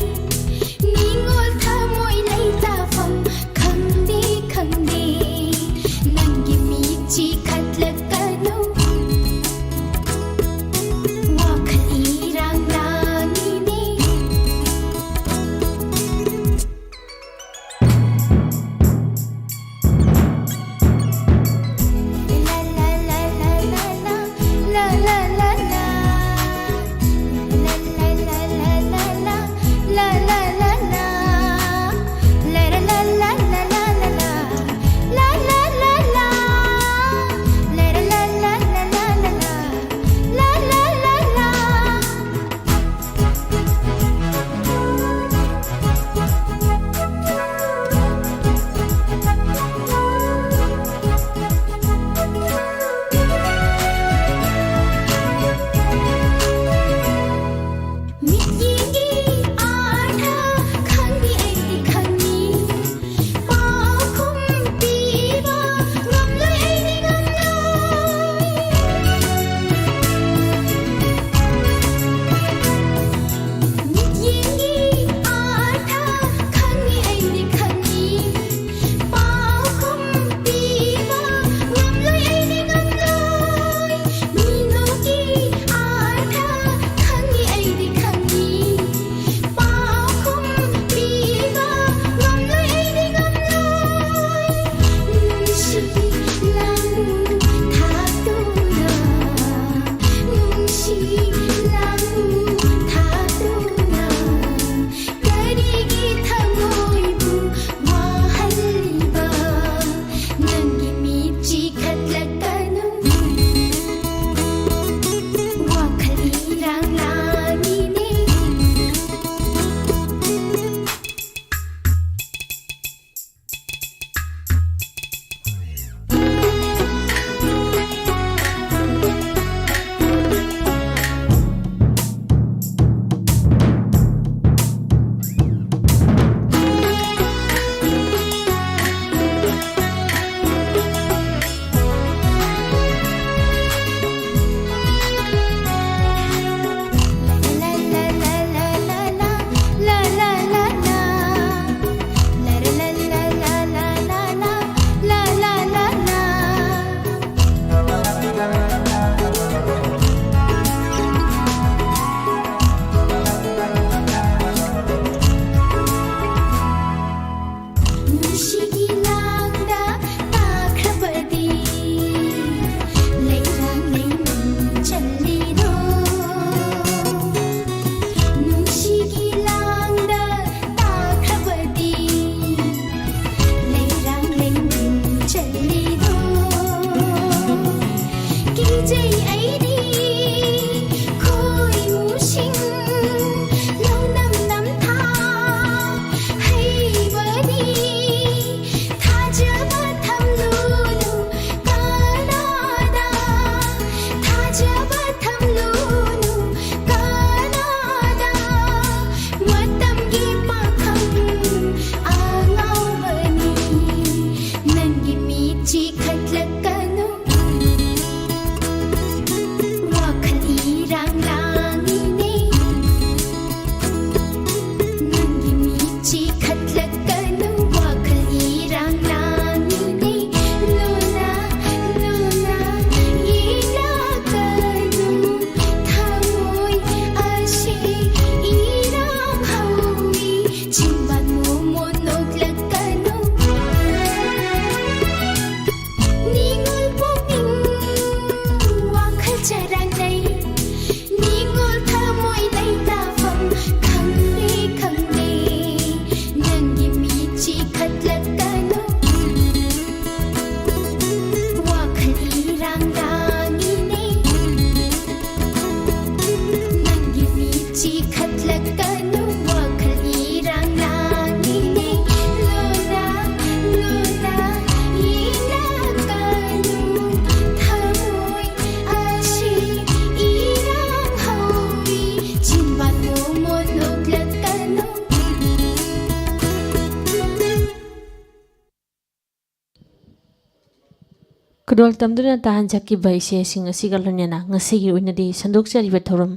ꯔꯣꯜ ꯇꯝꯗꯨꯅ ꯇꯥꯍꯟꯖꯈꯤꯕ ꯏꯁꯩꯁꯤꯡ ꯑꯁꯤꯒ ꯂꯣꯏꯅꯅ ꯉꯁꯤꯒꯤ ꯑꯣꯏꯅꯗꯤ ꯁꯟꯗꯣꯛꯆꯔꯤꯕ ꯊꯧꯔꯝ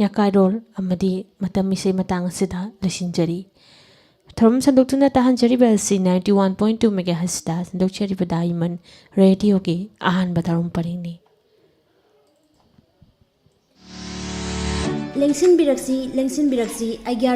ꯌꯥꯀꯥꯏꯔꯣꯜ ꯑꯃꯗꯤ ꯃꯇꯝ ꯏꯁꯩ ꯃꯇꯥꯡ ꯑꯁꯤꯗ ꯂꯣꯏꯁꯤꯟꯖꯔꯤ꯫ ꯊꯧꯔꯝ ꯁꯟꯗꯣꯛꯇꯨꯅ ꯇꯥꯍꯟꯖꯔꯤꯕ ꯑꯁꯤ ninety one point two megahertzꯇ ꯁꯟꯗꯣꯛꯆꯔꯤꯕ ꯗꯥꯏꯃꯟ ꯔꯦꯗꯤꯑꯣꯒꯤ ꯑꯍꯥꯟꯕ ꯊꯧꯔꯝ ꯄꯔꯤꯡꯅꯤ꯫ ꯂꯦꯡꯁꯤꯟꯕꯤꯔꯛꯁꯤ, ꯂꯦꯡꯁꯤꯟꯕꯤꯔꯛꯁꯤ, ꯑꯒ꯭ꯌꯥꯔꯣ